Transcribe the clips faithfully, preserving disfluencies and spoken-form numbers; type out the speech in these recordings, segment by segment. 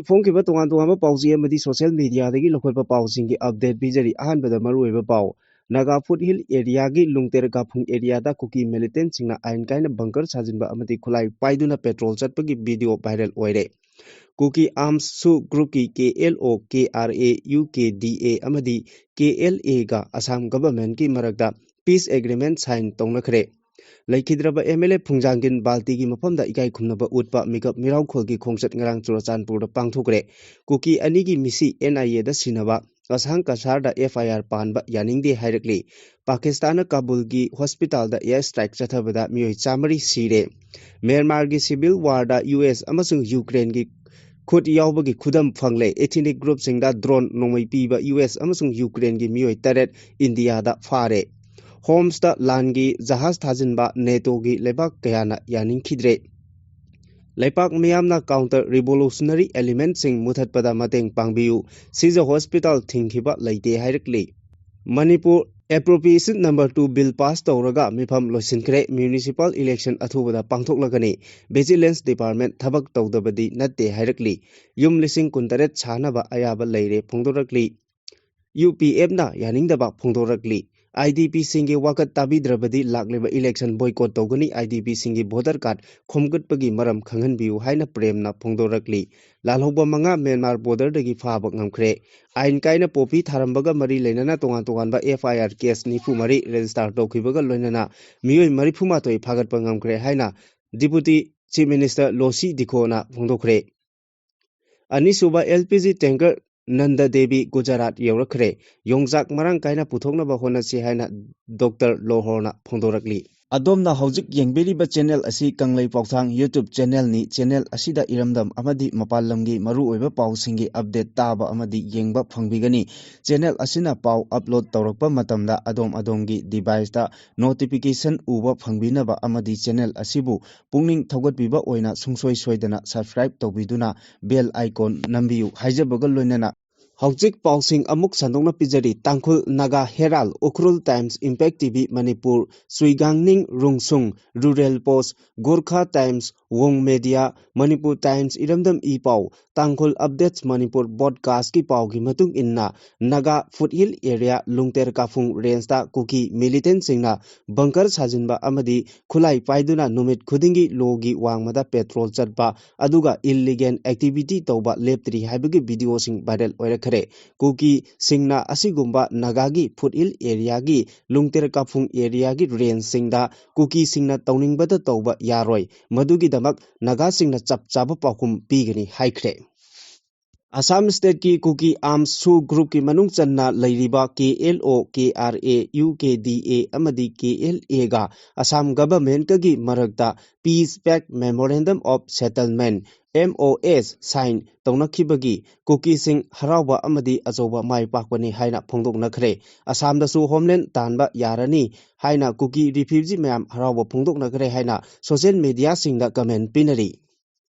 ꯐꯣꯡꯈꯤꯕ ꯇꯣꯉꯥꯟ ꯇꯣꯉꯥꯟꯕ ꯄꯥꯎꯆꯦ ꯑꯃꯗꯤ social mediaꯗꯒꯤ ꯂꯧꯈꯠꯄ ꯄꯥꯎꯁꯤꯡꯒꯤ update ꯄꯤꯖꯔꯤ꯫ ꯑꯍꯥꯟꯕꯗ ꯃꯔꯨꯑꯣꯏꯕ ꯄꯥꯎ, ꯅꯥꯒꯥ foothill areaꯒꯤ ꯂꯨꯡꯇꯦꯔ ꯀꯥꯐꯨꯡ areaꯗ ꯀꯨꯀꯤ militantꯁꯤꯡꯅ ꯑꯥꯏꯟ ꯀꯥꯏꯅ bunker ꯁꯥꯖꯤꯟꯕ ꯑꯃꯗꯤ ꯈꯨꯠꯂꯥꯏ ꯄꯥꯏꯗꯨꯅ patrol ꯆꯠꯄꯒꯤ video viral ꯑꯣꯏꯔꯦ꯫ ꯀꯨꯀꯤ arms group ꯀꯤ KLO, KRA, UKDA ꯑꯃꯗꯤ KLAꯒ ꯑꯁꯥꯝ governmentꯀꯤ ꯃꯔꯛꯇ peace agreement sign ꯇꯧꯅꯈ꯭ꯔꯦ꯫ ꯂꯩꯈꯤꯗ꯭ꯔꯕ MLA ꯐꯨꯡꯖꯥꯡꯒꯤꯟ ꯕꯥꯜꯇꯤꯒꯤ ꯃꯐꯝꯗ ꯏꯀꯥꯏ ꯈꯨꯝꯅꯕ ꯎꯠꯄ ꯃꯤꯀꯞ ꯃꯤꯔꯥꯎꯈꯣꯜꯒꯤ ꯈꯣꯡꯆꯠ ꯉꯔꯥꯡ ꯆꯨꯔꯆꯥꯟꯄꯨꯔꯗ ꯄꯥꯡꯊꯣꯛꯈ꯭ꯔꯦ꯫ ꯀꯨꯀꯤ ꯑꯅꯤꯒꯤ ꯃꯤꯁꯤ NIAꯗ ꯁꯤꯟꯅꯕ ꯑꯁꯥꯡ ꯀꯁꯥꯔꯗ FIR ꯄꯥꯟꯕ ꯌꯥꯅꯤꯡꯗꯦ ꯍꯥꯏꯔꯛꯂꯤ꯫ ꯄꯥꯀꯤꯁꯇꯥꯟꯅ ꯀꯥꯕꯨꯜꯒꯤ hospitalꯗ air strike ꯆꯠꯊꯕꯗ ꯃꯤꯑꯣꯏ ꯆꯥꯃꯔꯤ ꯁꯤꯔꯦ꯫ ꯃ꯭ꯌꯥꯟꯃꯥꯔꯒꯤ civil warꯗ US ꯑꯃꯁꯨꯡ Ukraineꯒꯤ ꯈꯨꯠ ꯌꯥꯎꯕꯒꯤ ꯈꯨꯗꯝ ꯐꯪꯂꯦ꯫ Ethnic groupꯁꯤꯡꯗ drone ꯅꯣꯡꯃꯩ ꯄꯤꯕ US ꯑꯃꯁꯨꯡ Ukraineꯒꯤ ꯃꯤꯑꯣꯏ ꯇꯔꯦꯠ ꯏꯟꯗꯤꯌꯥꯗ ꯐꯥꯔꯦ꯫ ꯍꯣꯝꯁꯇ ꯂꯥꯟꯒꯤ ꯖꯍꯥꯖ ꯊꯥꯖꯤꯟꯕ NATOꯒꯤ ꯂꯩꯕꯥꯛ ꯀꯌꯥꯅ ꯌꯥꯅꯤꯡꯈꯤꯗ꯭ꯔꯦ꯫ ꯂꯩꯄꯥꯛ ꯃꯤꯌꯥꯝꯅ counter revolutionary elementꯁꯤꯡ ꯃꯨꯊꯠꯄꯗ ꯃꯇꯦꯡ ꯄꯥꯡꯕꯤꯌꯨ꯫ ꯁꯤꯖ hospital ꯊꯤꯡꯈꯤꯕ ꯂꯩꯇꯦ ꯍꯥꯏꯔꯛꯂꯤ꯫ Manipur Appropriation number two bill pass ꯇꯧꯔꯒ ꯃꯤꯐꯝ ꯂꯣꯏꯁꯤꯟꯈ꯭ꯔꯦ꯫ Municipal election ꯑꯊꯨꯕꯗ ꯄꯥꯡꯊꯣꯛꯂꯒꯅꯤ꯫ Vigilance department ꯊꯕꯛ ꯇꯧꯗꯕꯗꯤ ꯅꯠꯇꯦ ꯍꯥꯏꯔꯛꯂꯤ꯫ ꯌꯨꯝ ꯂꯤꯁꯤꯡ ꯀꯨꯟꯇꯔꯦꯠ ꯁꯥꯅꯕ ꯑꯌꯥꯕ ꯂꯩꯔꯦ ꯐꯣꯡꯗꯣꯔꯛꯂꯤ꯫ UPFꯅ ꯌꯥꯅꯤꯡꯗꯕ ꯐꯣꯡꯗꯣꯔꯛꯂꯤ꯫ IDPꯁꯤꯡꯒꯤ ꯋꯥꯀꯠ ꯇꯥꯕꯤꯗ꯭ꯔꯕꯗꯤ ꯂꯥꯛꯂꯤꯕ election boycott ꯇꯧꯒꯅꯤ꯫ IDPꯁꯤꯡꯒꯤ voter card ꯈꯣꯝꯒꯠꯄꯒꯤ ꯃꯔꯝ ꯈꯪꯍꯟꯕꯤꯌꯨ ꯍꯥꯏꯅ ꯄ꯭ꯔꯦꯝꯅ ꯐꯣꯡꯗꯣꯔꯛꯂꯤ꯫ ꯂꯥꯜꯍꯧꯕ ꯃꯉꯥ ꯃ꯭ꯌꯥꯟꯃꯥꯔ borderꯗꯒꯤ ꯐꯥꯕ ꯉꯝꯈ꯭ꯔꯦ꯫ ꯑꯥꯏꯟ ꯀꯥꯏꯅ poppy ꯊꯥꯔꯝꯕꯒ ꯃꯔꯤ ꯂꯩꯅꯅ ꯇꯣꯉꯥꯟ ꯇꯣꯉꯥꯟꯕ FIR case ꯅꯤꯐꯨ ꯃꯔꯤ register ꯇꯧꯈꯤꯕꯒ ꯂꯣꯏꯅꯅ ꯃꯤꯑꯣꯏ ꯃꯔꯤꯐꯨ ꯃꯥꯊꯣꯏ ꯐꯥꯒꯠꯄ ꯉꯝꯈ꯭ꯔꯦ ꯍꯥꯏꯅ Deputy Chief Minister ꯂꯣꯁꯤ ꯗꯤꯈꯣꯅ ꯐꯣꯡꯗꯣꯛꯈ꯭ꯔꯦ꯫ ꯑꯅꯤꯁꯨꯕ LPG tanker ꯅꯟꯗ ꯗꯦꯕꯤ ꯒꯨꯖꯔꯥꯠ ꯌꯧꯔꯛꯈ꯭ꯔꯦ꯫ ꯌꯣꯡꯆꯥꯛ ꯃꯔꯥꯡ ꯀꯥꯏꯅ ꯄꯨꯊꯣꯛꯅꯕ ꯍꯣꯠꯅꯁꯤ ꯍꯥꯏꯅ Doctor ꯂꯣꯍꯣꯔꯅ ꯐꯣꯡꯗꯣꯔꯛꯂꯤ꯫ ꯑꯗꯣꯝꯅ ꯍꯧꯖꯤꯛ ꯌꯦꯡꯕꯤꯔꯤꯕ channel ꯑꯁꯤ ꯀꯪꯂꯩ ꯄꯥꯎꯊꯥꯡ YouTube channelꯅꯤ꯫ Channel ꯑꯁꯤꯗ ꯏꯔꯝꯗꯝ ꯑꯃꯗꯤ ꯃꯄꯥꯟ ꯂꯝꯒꯤ ꯃꯔꯨꯑꯣꯏꯕ ꯄꯥꯎꯁꯤꯡꯒꯤ update ꯇꯥꯕ ꯑꯃꯗꯤ ꯌꯦꯡꯕ ꯐꯪꯕꯤꯒꯅꯤ꯫ Channel ꯑꯁꯤꯅ ꯄꯥꯎ upload ꯇꯧꯔꯛꯄ ꯃꯇꯝꯗ ꯑꯗꯣꯝ ꯑꯗꯣꯝꯒꯤ deviceꯇ notification ꯎꯕ ꯐꯪꯕꯤꯅꯕ ꯑꯃꯗꯤ channel ꯑꯁꯤꯕꯨ ꯄꯨꯛꯅꯤꯡ ꯊꯧꯒꯠꯄꯤꯕ ꯑꯣꯏꯅ ꯁꯨꯡꯁꯣꯏ ꯁꯣꯏꯗꯅ subscribe ꯇꯧꯕꯤꯗꯨꯅ bell icon ꯅꯝꯕꯤꯌꯨ ꯍꯥꯏꯖꯕꯒ ꯂꯣꯏꯅꯅ ꯍꯧꯖꯤꯛ ꯄꯥꯎꯁꯤꯡ ꯑꯃꯨꯛ ꯁꯟꯗꯣꯛꯅ ꯄꯤꯖꯔꯤ꯫ Tangkhul Naga herald, Ukhrul times, Impact T V Manipur, Suiganging Rungsung, rural post, Gorkha times, ꯋꯣꯡ ꯃꯦꯗꯤꯌꯥ, ꯃꯅꯤꯄꯨꯔ ꯇꯥꯏꯝꯁ, ꯏꯔꯝꯗꯝ ꯏ ꯄꯥꯎ, ꯇꯥꯡꯈꯨꯜ ꯑꯞꯗꯦꯠꯁ ꯃꯅꯤꯄꯨꯔ ꯕꯣꯗꯀꯥꯁꯀꯤ ꯄꯥꯎꯒꯤ ꯃꯇꯨꯡ ꯏꯟꯅ, ꯅꯥꯒꯥ ꯐꯨꯠꯍꯤꯜ ꯑꯦꯔꯤꯌꯥ ꯂꯨꯡꯇꯦꯔ ꯀꯥꯐꯨꯡ ꯔꯦꯟꯖꯇ ꯀꯨꯀꯤ ꯃꯤꯂꯤꯇꯦꯟꯁꯤꯡꯅ ꯕꯪꯀꯔ ꯁꯥꯖꯤꯟꯕ ꯑꯃꯗꯤ ꯈꯨꯠꯂꯥꯏ ꯄꯥꯏꯗꯨꯅ ꯅꯨꯃꯤꯠ ꯈꯨꯗꯤꯡꯒꯤ ꯂꯣꯒꯤ ꯋꯥꯡꯃꯗ ꯄꯦꯇ꯭ꯔꯣꯜ ꯆꯠꯄ, ꯑꯗꯨꯒ ꯏꯜꯂꯤꯒꯦꯜ ꯑꯦꯛꯇꯤꯚꯤꯇꯤ ꯇꯧꯕ ꯂꯦꯞꯇ꯭ꯔꯤ ꯍꯥꯏꯕꯒꯤ ꯚꯤꯗꯤꯑꯣꯁꯤꯡ ꯚꯥꯏꯔꯦꯜ ꯑꯣꯏꯔꯛꯈ꯭ꯔꯦ꯫ ꯀꯨꯀꯤꯁꯤꯡꯅ ꯑꯁꯤꯒꯨꯝꯕ ꯅꯥꯒꯥꯒꯤ ꯐꯨꯠꯍꯤꯜ ꯑꯦꯔꯤꯌꯥꯒꯤ ꯂꯨꯡꯇꯦꯔ ꯀꯥꯐꯨꯡ ꯑꯦꯔꯤꯌꯥꯒꯤ ꯔꯦꯟꯖꯁꯤꯡꯗ ꯀꯨꯀꯤꯁꯤꯡꯅ ꯇꯧꯅꯤꯡꯕꯗ ꯇꯧꯕ ꯌꯥꯔꯣꯏ꯫ ꯃꯗꯨꯒꯤꯗꯃꯛ ꯅꯥꯒꯥꯁꯤꯡꯅ ꯆꯞ ꯆꯥꯕ ꯄꯥꯎꯈꯨꯝ ꯄꯤꯒꯅꯤ ꯍꯥꯏꯈ꯭ꯔꯦ꯫ ꯑꯁꯥꯝ ꯁ꯭ꯇꯦꯠꯀꯤ ꯀꯨꯀꯤ ꯑꯥꯔꯝꯁ ꯁꯨ ꯒ꯭ꯔꯨꯞꯀꯤ ꯃꯅꯨꯡ ꯆꯟꯅ ꯂꯩꯔꯤꯕ ꯀꯦ ꯑꯦꯜ ꯑꯣ, ꯀꯦ ꯑꯥꯔ ꯑꯦ, ꯌꯨ ꯀꯦ ꯗꯤ ꯑꯦ ꯑꯃꯗꯤ ꯀꯦ ꯑꯦꯜ ꯑꯦꯒ ꯑꯁꯥꯝ ꯒꯚꯔꯟꯃꯦꯟꯠꯀꯒꯤ ꯃꯔꯛꯇ Peace Pact Memorandum of Settlement, M O S, sign ꯇꯧꯅꯈꯤꯕꯒꯤ ꯀꯨꯀꯤꯁꯤꯡ ꯍꯔꯥꯎꯕ ꯑꯃꯗꯤ ꯑꯆꯧꯕ ꯃꯥꯏ ꯄꯥꯛꯄꯅꯤ ꯍꯥꯏꯅ ꯐꯣꯡꯗꯣꯛꯅꯈ꯭ꯔꯦ꯫ ꯑꯁꯥꯝꯗꯁꯨ ꯍꯣꯝꯂꯦꯟ ꯇꯥꯟꯕ ꯌꯥꯔꯅꯤ ꯍꯥꯏꯅ ꯀꯨꯀꯤ ꯔꯤꯐ꯭ꯌꯨꯖꯤ ꯃꯌꯥꯝ ꯍꯔꯥꯎꯕ ꯐꯣꯡꯗꯣꯛꯅꯈ꯭ꯔꯦ ꯍꯥꯏꯅ ꯁꯣꯁꯤꯌꯦꯜ ꯃꯦꯗꯤꯌꯥꯁꯤꯡꯗ ꯀꯃꯦꯟ ꯄꯤꯅꯔꯤ꯫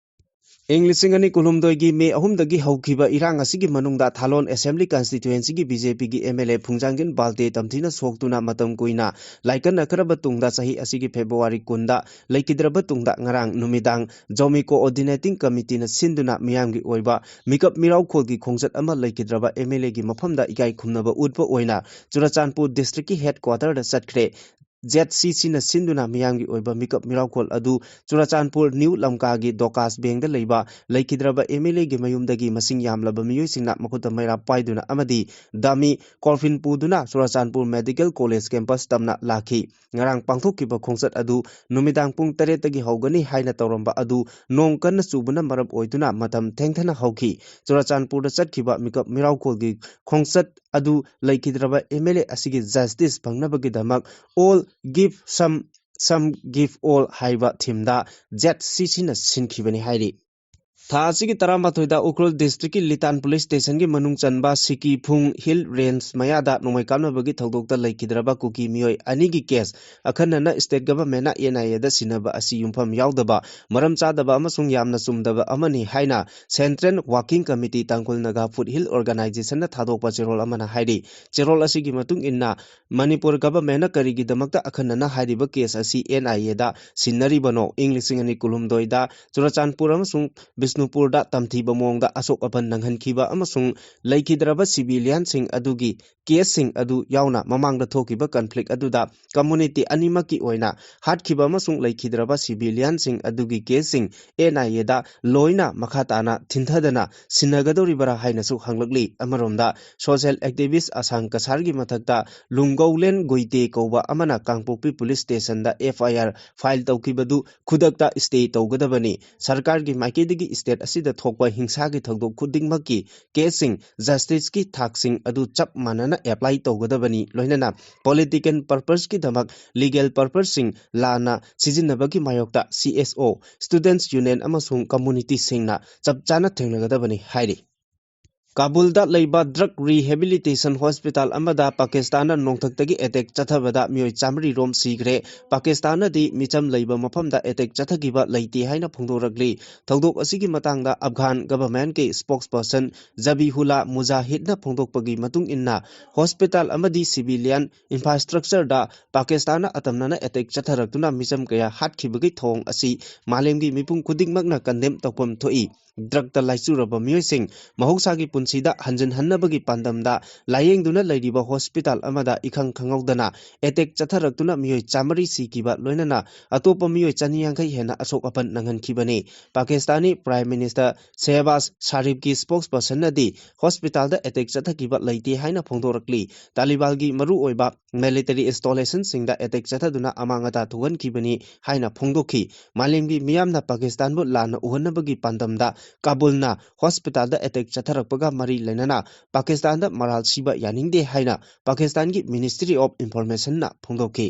ꯏꯪ ꯂꯤꯁꯤꯡ ꯑꯅꯤ ꯀꯨꯟꯍꯨꯝꯗꯣꯏꯒꯤ ꯃꯦ ꯑꯍꯨꯝꯗꯒꯤ ꯍꯧꯈꯤꯕ ꯏꯔꯥꯡ ꯑꯁꯤꯒꯤ ꯃꯅꯨꯡꯗ ꯊꯥꯂꯣꯟ ꯑꯦꯁꯦꯝꯕ꯭ꯂꯤ ꯀꯟꯁꯇꯤꯇ꯭ꯌꯨꯑꯦꯟꯁꯤꯒꯤ ꯕꯤ ꯖꯦ ꯄꯤꯒꯤ ꯑꯦꯝ ꯑꯦꯜ ꯑꯦ ꯐꯨꯡꯖꯥꯡꯒꯤꯟ ꯕꯥꯜꯇꯦ ꯇꯝꯊꯤꯅ ꯁꯣꯛꯇꯨꯅ ꯃꯇꯝ ꯀꯨꯏꯅ ꯂꯥꯏꯀꯠꯅꯈ꯭ꯔꯕ ꯇꯨꯡꯗ ꯆꯍꯤ ꯑꯁꯤꯒꯤ ꯐꯦꯕ꯭ꯔꯨꯋꯥꯔꯤ ꯀꯨꯟꯗ ꯂꯩꯈꯤꯗ꯭ꯔꯕ ꯇꯨꯡꯗ ꯉꯔꯥꯡ ꯅꯨꯃꯤꯗꯥꯡ ꯖꯣꯃꯤ ꯀꯣꯑꯣꯔꯗꯤꯅꯦꯇꯤꯡ ꯀꯃꯤꯇꯤꯅ ꯁꯤꯟꯗꯨꯅ ꯃꯤꯌꯥꯝꯒꯤ ꯑꯣꯏꯕ ꯃꯤꯀꯞ ꯃꯤꯔꯥꯎꯈꯣꯜꯒꯤ ꯈꯣꯡꯆꯠ ꯑꯃ ꯂꯩꯈꯤꯗ꯭ꯔꯕ ꯑꯦꯝ ꯑꯦꯜ ꯑꯦꯒꯤ ꯃꯐꯝꯗ ꯏꯀꯥꯏ ꯈꯨꯝꯅꯕ ꯎꯠꯄ ꯑꯣꯏꯅ ꯆꯨꯔꯆꯥꯟꯄꯨꯔ ꯗꯤꯁꯇ꯭ꯔꯤꯛꯀꯤ ꯍꯦꯗꯀ꯭ꯋꯥꯇꯔꯗ ꯆꯠꯈ꯭ꯔꯦ꯫ ꯖꯦꯠ ꯁꯤ ꯁꯤꯅ ꯁꯤꯟꯗꯨꯅ ꯃꯤꯌꯥꯝꯒꯤ ꯑꯣꯏꯕ ꯃꯤꯀꯞ ꯃꯤꯔꯥꯎꯈꯣꯜ ꯑꯗꯨ ꯆꯨꯔꯆꯥꯟꯄꯨꯔ ꯅ꯭ꯌꯨ ꯂꯝꯀꯥꯒꯤ ꯗꯣꯀꯥꯁ ꯕꯦꯡꯗ ꯂꯩꯕ ꯂꯩꯈꯤꯗ꯭ꯔꯕ ꯑꯦꯝ ꯑꯦꯜ ꯑꯦꯒꯤ ꯃꯌꯨꯝꯗꯒꯤ ꯃꯁꯤꯡ ꯌꯥꯝꯂꯕ ꯃꯤꯑꯣꯏꯁꯤꯡꯅ ꯃꯈꯨꯠꯇ ꯃꯩꯔꯥ ꯄꯥꯏꯗꯨꯅ ꯑꯃꯗꯤ ꯗꯥꯃꯤ ꯀꯣꯔꯐꯤꯟ ꯄꯨꯗꯨꯅ ꯆꯨꯔꯆꯥꯟꯄꯨꯔ ꯃꯦꯗꯤꯀꯦꯜ ꯀꯣꯂꯦꯖ ꯀꯦꯝꯄꯁ ꯇꯝꯅ ꯂꯥꯛꯈꯤ꯫ ꯉꯔꯥꯡ ꯄꯥꯡꯊꯣꯛꯈꯤꯕ ꯈꯣꯡꯆꯠ ꯑꯗꯨ ꯅꯨꯃꯤꯗꯥꯡ ꯄꯨꯡ ꯇꯔꯦꯠꯇꯒꯤ ꯍꯧꯒꯅꯤ ꯍꯥꯏꯅ ꯇꯧꯔꯝꯕ ꯑꯗꯨ ꯅꯣꯡ ꯀꯟꯅ ꯆꯨꯕꯅ ꯃꯔꯝ ꯑꯣꯏꯗꯨꯅ ꯃꯇꯝ ꯊꯦꯡꯊꯅ ꯍꯧꯈꯤ꯫ ꯆꯨꯔꯆꯥꯟꯄꯨꯔꯗ ꯆꯠꯈꯤꯕ ꯃꯤꯀꯞ ꯃꯤꯔꯥꯎꯈꯣꯜꯒꯤ ꯈꯣꯡꯆꯠ ꯑꯗꯨ ꯂꯩꯈꯤꯗ꯭ꯔꯕ ꯑꯦꯝ ꯑꯦꯜ ꯑꯦ ꯑꯁꯤꯒꯤ ꯖꯁꯇꯤꯁ ꯐꯪꯅꯕꯒꯤꯗꯃꯛ All Give Some, Some Give All ꯍꯥꯏꯕ ꯊꯤꯝꯗ ꯖꯦꯠ ꯁꯤ ꯁꯤꯅ ꯁꯤꯟꯈꯤꯕꯅꯤ ꯍꯥꯏꯔꯤ꯫ ꯊꯥ ꯑꯁꯤꯒꯤ ꯇꯔꯥꯃꯥꯊꯣꯏꯗ ꯎꯈ꯭ꯔꯨꯜ district ꯀꯤ ꯂꯤꯇꯥꯟ police station ꯒꯤ ꯃꯅꯨꯡ ꯆꯟꯕ ꯁꯤꯀꯤꯐꯨꯡ Hill Range ꯃꯌꯥꯗ ꯅꯣꯡꯃꯩ ꯀꯥꯞꯅꯕꯒꯤ ꯊꯧꯗꯣꯛꯇ ꯂꯩꯈꯤꯗ꯭ꯔꯕ ꯀꯨꯀꯤ ꯃꯤꯑꯣꯏ ꯑꯅꯤꯒꯤ case ꯑꯈꯟꯅꯅ state government ꯅ N I A ꯗ ꯁꯤꯟꯅꯕ ꯑꯁꯤ ꯌꯨꯝꯐꯝ ꯌꯥꯎꯗꯕ, ꯃꯔꯝ ꯆꯥꯗꯕ ꯑꯃꯁꯨꯡ ꯌꯥꯝꯅ ꯆꯨꯝꯗꯕ ꯑꯃꯅꯤ ꯍꯥꯏꯅ Central Working Committee ꯇꯥꯡꯈꯨꯜ ꯅꯥꯒꯥ Foothill Organisation ꯅ ꯊꯥꯗꯣꯛꯄ ꯆꯦꯔꯣꯜ ꯑꯃꯅ ꯍꯥꯏꯔꯤ꯫ ꯆꯦꯔꯣꯜ ꯑꯁꯤꯒꯤ ꯃꯇꯨꯡ ꯏꯟꯅ, ꯃꯅꯤꯄꯨꯔ government ꯅ ꯀꯔꯤꯒꯤꯗꯃꯛꯇ ꯑꯈꯟꯅꯅ ꯍꯥꯏꯔꯤꯕ case ꯑꯁꯤ N I A ꯗ ꯁꯤꯟꯅꯔꯤꯕꯅꯣ? ꯏꯪ ꯂꯤꯁꯤꯡ ꯑꯅꯤ ꯀꯨꯟꯍꯨꯝꯗꯣꯏꯗ ꯆꯨꯔꯆꯥꯟꯄꯨꯔ ꯑꯃꯁꯨꯡ ꯕꯤꯁꯅꯨꯄꯨꯔꯗ ꯇꯝꯊꯤꯕ ꯃꯑꯣꯡꯗ ꯑꯁꯣꯛ ꯑꯄꯟ ꯅꯪꯍꯟꯈꯤꯕ ꯑꯃꯁꯨꯡ ꯂꯩꯈꯤꯗ꯭ꯔꯕ civilian ꯁꯤꯡ ꯑꯗꯨꯒꯤ case ꯁꯤꯡ ꯑꯗꯨ ꯌꯥꯎꯅ ꯃꯃꯥꯡꯗ ꯊꯣꯛꯈꯤꯕ conflict ꯑꯗꯨꯗ community ꯑꯅꯤꯃꯛꯀꯤ ꯑꯣꯏꯅ ꯍꯥꯠꯈꯤꯕ ꯑꯃꯁꯨꯡ ꯂꯩꯈꯤꯗ꯭ꯔꯕ civilian ꯁꯤꯡ ꯑꯗꯨꯒꯤ case ꯁꯤꯡ N I A ꯗ ꯂꯣꯏꯅ ꯃꯈꯥ ꯇꯥꯅ ꯊꯤꯟꯊꯗꯅ ꯁꯤꯟꯅꯒꯗꯧꯔꯤꯕꯔꯥ ꯍꯥꯏꯅꯁꯨ ꯍꯪꯂꯛꯂꯤ꯫ ꯑꯃꯔꯣꯝꯗ, social activist ꯑꯁꯥꯡ ꯀꯁꯥꯔꯒꯤ ꯃꯊꯛꯇ ꯂꯨꯡꯒꯧꯂꯦꯟ ꯒꯨꯏꯇꯦ ꯀꯧꯕ ꯑꯃꯅ ꯀꯥꯡꯄꯣꯛꯄꯤ police station the F I R file ꯇꯧꯈꯤꯕꯗꯨ ꯈꯨꯗꯛꯇ stay ꯇꯧꯒꯗꯕꯅꯤ꯫ ꯁꯔꯀꯥꯔꯒꯤ ꯃꯥꯏꯀꯩꯗꯒꯤ state ꯑꯁꯤꯗ ꯊꯣꯛꯄ ꯍꯤꯡꯁꯥꯒꯤ ꯊꯧꯗꯣꯛ ꯈꯨꯗꯤꯡꯃꯛꯀꯤ case ꯁꯤꯡ justice ꯀꯤ ꯊꯥꯛꯁꯤꯡ ꯑꯗꯨ ꯆꯞ ꯃꯥꯟꯅꯅ apply ꯇꯧꯒꯗꯕꯅꯤ꯫ ꯂꯣꯏꯅꯅ political purpose ꯀꯤꯗꯃꯛ legal purpose ꯁꯤꯡ ꯂꯥꯟꯅ ꯁꯤꯖꯤꯟꯅꯕꯒꯤ ꯃꯥꯌꯣꯛꯇ C S O, Students Union ꯑꯃꯁꯨꯡ community ꯁꯤꯡꯅ ꯆꯞ ꯆꯥꯅ ꯊꯦꯡꯅꯒꯗꯕꯅꯤ ꯍꯥꯏꯔꯤ꯫ ꯀꯥꯕꯨꯜꯗ ꯂꯩꯕ drug rehabilitation hospital ꯑꯃꯗ ꯄꯥꯀꯤꯁꯇꯥꯟꯅ ꯅꯣꯡꯊꯛꯇꯒꯤ attack ꯆꯠꯊꯕꯗ ꯃꯤꯑꯣꯏ ꯆꯥꯃꯔꯤ ꯔꯣꯝ ꯁꯤꯈ꯭ꯔꯦ꯫ ꯄꯥꯀꯤꯁꯇꯥꯟꯅꯗꯤ ꯃꯤꯆꯝ ꯂꯩꯕ ꯃꯐꯝꯗ attack ꯆꯠꯊꯈꯤꯕ ꯂꯩꯇꯦ ꯍꯥꯏꯅ ꯐꯣꯡꯗꯣꯔꯛꯂꯤ꯫ ꯊꯧꯗꯣꯛ ꯑꯁꯤꯒꯤ ꯃꯇꯥꯡꯗ ꯑꯐꯒꯥꯟ government ꯀꯤ spokesperson ꯖꯕꯤꯍꯨꯂꯥ ꯃꯨꯖꯥꯍꯤꯗꯅ ꯐꯣꯡꯗꯣꯛꯄꯒꯤ ꯃꯇꯨꯡ ꯏꯟꯅ, hospital ꯑꯃꯗꯤ civilian infrastructure ꯗ ꯄꯥꯀꯤꯁꯇꯥꯟꯅ ꯑꯇꯝꯅꯅ attack ꯆꯠꯊꯔꯛꯇꯨꯅ ꯃꯤꯆꯝ ꯀꯌꯥ ꯍꯥꯠꯈꯤꯕꯒꯤ ꯊꯧꯑꯣꯡ ꯑꯁꯤ ꯃꯥꯂꯦꯝꯒꯤ ꯃꯤꯄꯨꯝ ꯈꯨꯗꯤꯡꯃꯛꯅ condemn ꯇꯧꯐꯝ ꯊꯣꯛꯏ꯫ Drug ꯇ ꯂꯥꯏꯆꯨꯔꯕ ꯃꯤꯑꯣꯏꯁꯤꯡ ꯃꯍꯧꯁꯥꯒꯤ ꯄꯨꯟꯁꯤꯗ ꯍꯟꯖꯤꯟꯍꯟꯅꯕꯒꯤ ꯄꯥꯟꯗꯝꯗ ꯂꯥꯌꯦꯡꯗꯨꯅ ꯂꯩꯔꯤꯕ hospital ꯑꯃꯗ ꯏꯈꯪ ꯈꯪꯍꯧꯗꯅ attack ꯆꯠꯊꯔꯛꯇꯨꯅ ꯃꯤꯑꯣꯏ ꯆꯥꯃꯔꯤ ꯁꯤꯈꯤꯕ, ꯂꯣꯏꯅꯅ ꯑꯇꯣꯞꯄ ꯃꯤꯑꯣꯏ ꯆꯅꯤ ꯌꯥꯡꯈꯩ ꯍꯦꯟꯅ ꯑꯁꯣꯛ ꯑꯄꯟ ꯅꯪꯍꯟꯈꯤꯕꯅꯤ꯫ ꯄꯥꯀꯤꯁꯇꯥꯅꯤ Prime Minister ꯁꯦꯍꯕꯥꯖ ꯁꯥꯔꯤꯐꯀꯤ spokesperson ꯅꯗꯤ hospital ꯗ attack ꯆꯠꯊꯈꯤꯕ ꯂꯩꯇꯦ ꯍꯥꯏꯅ ꯐꯣꯡꯗꯣꯔꯛꯂꯤ꯫ ꯇꯥꯂꯤꯕꯥꯟꯒꯤ ꯃꯔꯨꯑꯣꯏꯕ military installation ꯁꯤꯡꯗ attack ꯆꯠꯊꯗꯨꯅ ꯑꯃꯥꯡ ꯑꯇꯥ ꯊꯣꯛꯍꯟꯈꯤꯕꯅꯤ ꯍꯥꯏꯅ ꯐꯣꯡꯗꯣꯛꯈꯤ꯫ ꯃꯥꯂꯦꯝꯒꯤ ꯃꯤꯌꯥꯝꯅ ꯄꯥꯀꯤꯁꯇꯥꯟꯕꯨ ꯂꯥꯟꯅ ꯎꯍꯟꯅꯕꯒꯤ ꯄꯥꯟꯗꯝꯗ ꯀꯥꯕꯨꯜꯅ hospital ꯗ attack ꯆꯠꯊꯔꯛꯄꯒ ꯃꯔꯤ ꯂꯩꯅꯅ ꯄꯥꯀꯤꯁꯇꯥꯟꯗ ꯃꯔꯥꯜ ꯁꯤꯕ ꯌꯥꯅꯤꯡꯗꯦ ꯍꯥꯏꯅ ꯄꯥꯀꯤꯁꯇꯥꯟꯒꯤ Ministry of Information ꯅ ꯐꯣꯡꯗꯣꯛꯈꯤ꯫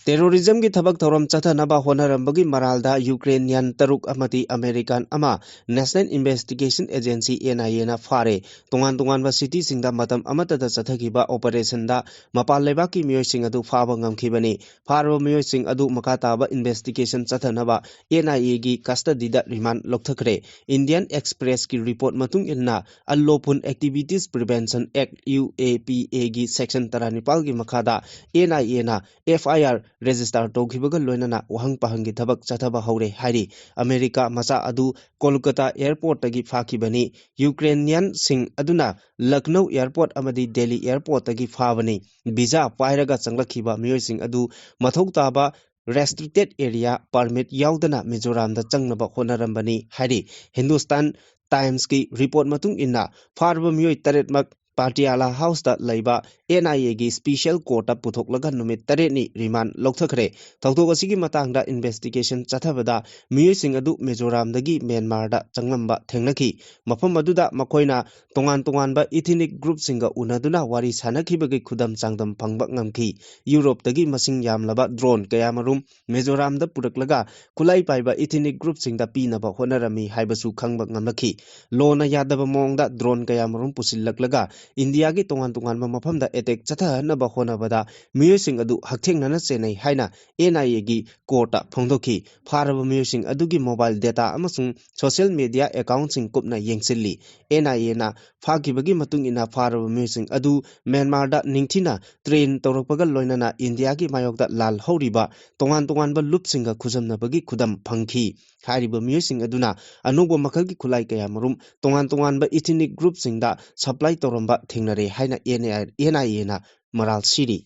ꯇꯦꯔꯣꯔꯤꯖꯝꯒꯤ ꯊꯕꯛ ꯊꯧꯔꯝ ꯆꯠꯊꯅꯕ ꯍꯣꯠꯅꯔꯝꯕꯒꯤ ꯃꯔꯥꯜꯗ ꯌꯨꯀ꯭ꯔꯦꯅꯤꯌꯥꯟ ꯇꯔꯨꯛ ꯑꯃꯗꯤ ꯑꯃꯦꯔꯤꯀꯥꯟ ꯑꯃ National Investigation Agency, N I A ꯅ ꯐꯥꯔꯦ꯫ ꯇꯣꯉꯥꯟ ꯇꯣꯉꯥꯟꯕ ꯁꯤꯇꯤꯁꯤꯡꯗ ꯃꯇꯝ ꯑꯃꯠꯇꯗ ꯆꯠꯊꯈꯤꯕ ꯑꯣꯄꯔꯦꯁꯟꯗ ꯃꯄꯥꯟ ꯂꯩꯕꯥꯛꯀꯤ ꯃꯤꯑꯣꯏꯁꯤꯡ ꯑꯗꯨ ꯐꯥꯕ ꯉꯝꯈꯤꯕꯅꯤ꯫ ꯐꯥꯔꯕ ꯃꯤꯑꯣꯏꯁꯤꯡ ꯑꯗꯨ ꯃꯈꯥ ꯇꯥꯕ ꯏꯟꯚꯦꯁꯇꯤꯒꯦꯁꯟ ꯆꯠꯊꯅꯕ N I A ꯒꯤ ꯀꯁꯇꯗꯤꯗ ꯔꯤꯃꯥꯟ ꯂꯧꯊꯈ꯭ꯔꯦ꯫ Indian Express ꯀꯤ ꯔꯤꯄꯣꯔꯠ ꯃꯇꯨꯡ ꯏꯟꯅ, Unlawful Activities Prevention Act, U A P A ꯒꯤ ꯁꯦꯛꯁꯟ ꯇꯔꯥꯅꯤꯄꯥꯜꯒꯤ ꯃꯈꯥꯗ N I A ꯅ F I R ꯔꯦꯖꯤꯁꯇꯥꯔ ꯇꯧꯈꯤꯕꯒ ꯂꯣꯏꯅꯅ ꯋꯥꯍꯪ ꯄꯥꯍꯪꯒꯤ ꯊꯕꯛ ꯆꯠꯊꯕ ꯍꯧꯔꯦ ꯍꯥꯏꯔꯤ꯫ ꯑꯃꯦꯔꯤꯀꯥ ꯃꯆꯥ ꯑꯗꯨ ꯀꯣꯜꯀꯇꯥ ꯑꯦꯌꯔꯄꯣꯔꯠꯇꯒꯤ ꯐꯥꯈꯤꯕꯅꯤ꯫ ꯌꯨꯀ꯭ꯔꯦꯅꯤꯌꯟꯁꯤꯡ ꯑꯗꯨꯅ ꯂꯈꯅꯧ ꯑꯦꯌꯔꯄꯣꯔꯠ ꯑꯃꯗꯤ ꯗꯦꯜꯂꯤ ꯑꯦꯌꯔꯄꯣꯔꯠꯇꯒꯤ ꯐꯥꯕꯅꯤ꯫ ꯚꯤꯖꯥ ꯄꯥꯏꯔꯒ ꯆꯪꯂꯛꯈꯤꯕ ꯃꯤꯑꯣꯏꯁꯤꯡ ꯑꯗꯨ ꯃꯊꯧ ꯇꯥꯕ restricted area permit ꯌꯥꯎꯗꯅ ꯃꯤꯖꯣꯔꯥꯝꯗ ꯆꯪꯅꯕ ꯍꯣꯠꯅꯔꯝꯕꯅꯤ ꯍꯥꯏꯔꯤ꯫ ꯍꯤꯟꯗꯨꯁꯇꯥꯟ ꯇꯥꯏꯝꯁꯀꯤ ꯔꯤꯄꯣꯔꯠ ꯃꯇꯨꯡ ꯏꯟꯅ, ꯐꯥꯔꯕ ꯃꯤꯑꯣꯏ ꯇꯔꯦꯠꯃꯛ ꯄꯥꯇꯤꯌꯥꯂꯥ ꯍꯥꯎꯁꯇ ꯂꯩꯕ N I A ꯒꯤ ꯁ꯭ꯄꯤꯁꯦꯜ ꯀꯣꯔꯠꯇ ꯄꯨꯊꯣꯛꯂꯒ ꯅꯨꯃꯤꯠ ꯇꯔꯦꯠꯅꯤ ꯔꯤꯃꯥꯟ ꯂꯧꯊꯈ꯭ꯔꯦ꯫ ꯊꯧꯗꯣꯛ ꯑꯁꯤꯒꯤ ꯃꯇꯥꯡꯗ ꯏꯟꯚꯦꯁꯇꯤꯒꯦꯁꯟ ꯆꯠꯊꯕꯗ ꯃꯤꯑꯣꯏꯁꯤꯡ ꯑꯗꯨ ꯃꯤꯖꯣꯔꯥꯝꯗꯒꯤ ꯃ꯭ꯌꯥꯟꯃꯥꯔꯗ ꯆꯪꯂꯝꯕ ꯊꯦꯡꯅꯈꯤ꯫ ꯃꯐꯝ ꯑꯗꯨꯗ ꯃꯈꯣꯏꯅ ꯇꯣꯉꯥꯟ ꯇꯣꯉꯥꯟꯕ ethnic group ꯁꯤꯡꯒ ꯎꯅꯗꯨꯅ ꯋꯥꯔꯤ ꯁꯥꯅꯈꯤꯕꯒꯤ ꯈꯨꯗꯝ ꯆꯥꯡꯗꯝ ꯐꯪꯕ ꯉꯝꯈꯤ꯫ ꯌꯨꯔꯣꯞꯇꯒꯤ ꯃꯁꯤꯡ ꯌꯥꯝꯂꯕ ꯗ꯭ꯔꯣꯟ ꯀꯌꯥꯃꯔꯨꯝ ꯃꯤꯖꯣꯔꯥꯝꯗ ꯄꯨꯔꯛꯂꯒ ꯈꯨꯠꯂꯥꯏ ꯄꯥꯏꯕ ethnic group ꯁꯤꯡꯗ ꯄꯤꯅꯕ ꯍꯣꯠꯅꯔꯝꯃꯤ ꯍꯥꯏꯕꯁꯨ ꯈꯪꯕ ꯉꯝꯂꯛꯈꯤ꯫ ꯂꯣꯅ ꯌꯥꯗꯕ ꯃꯑꯣꯡꯗ ꯗ꯭ꯔꯣꯟ ꯀꯌꯥꯃꯔꯨꯝ ꯄꯨꯁꯤꯜꯂꯛꯂꯒ ꯏꯟꯗꯤꯌꯥꯒꯤ ꯇꯣꯉꯥꯟ ꯇꯣꯉꯥꯟꯕ ꯃꯐꯝꯗ ꯑꯦꯇꯦꯛ ꯆꯠꯊꯍꯟꯅꯕ ꯍꯣꯠꯅꯕꯗ ꯃꯤꯑꯣꯏꯁꯤꯡ ꯑꯗꯨ ꯍꯛꯊꯦꯡꯅꯅ ꯆꯦꯟꯅꯩ ꯍꯥꯏꯅ N I A ꯒꯤ ꯀꯣꯔꯠꯇ ꯐꯣꯡꯗꯣꯛꯈꯤ꯫ ꯐꯥꯔꯕ ꯃꯤꯑꯣꯏꯁꯤꯡ ꯑꯗꯨꯒꯤ ꯃꯣꯕꯥꯏꯜ ꯗꯦꯇꯥ ꯑꯃꯁꯨꯡ ꯁꯣꯁꯤꯌꯦꯜ ꯃꯤꯗꯤꯌꯥ ꯑꯦꯀꯥꯎꯟꯠꯁꯤꯡ ꯀꯨꯞꯅ ꯌꯦꯡꯁꯤꯜꯂꯤ꯫ N I A ꯅ ꯐꯥꯈꯤꯕꯒꯤ ꯃꯇꯨꯡ ꯏꯟꯅ ꯐꯥꯔꯕ ꯃꯤꯑꯣꯏꯁꯤꯡ ꯑꯗꯨ ꯃ꯭ꯌꯥꯟꯃꯥꯔꯗ ꯅꯤꯡꯊꯤꯅ ꯇ꯭ꯔꯦꯟ ꯇꯧꯔꯛꯄꯒ ꯂꯣꯏꯅꯅ ꯏꯟꯗꯤꯌꯥꯒꯤ ꯃꯥꯌꯣꯛꯇ ꯂꯥꯜꯍꯧꯔꯤꯕ ꯇꯣꯉꯥꯟ ꯇꯣꯉꯥꯟꯕ ꯂꯨꯞꯁꯤꯡꯒ ꯈꯨꯖꯝꯅꯕꯒꯤ ꯈꯨꯗꯝ ꯐꯪꯈꯤ꯫ ꯍꯥꯏꯔꯤꯕ ꯃꯤꯑꯣꯏꯁꯤꯡ ꯑꯗꯨꯅ ꯑꯅꯧꯕ ꯃꯈꯜꯒꯤ ꯈꯨꯠꯂꯥꯏ ꯀꯌꯥꯃꯔꯨꯝ ꯇꯣꯉꯥꯟ ꯇꯣꯉꯥꯟꯕ ethnic group ꯁꯤꯡꯗ supply ꯇꯧꯔꯝꯕ ꯊꯦꯡꯅꯔꯦ ꯍꯥꯏꯅ N I A, N I A ꯅ ꯃꯔꯥꯜ ꯁꯤꯔꯤ꯫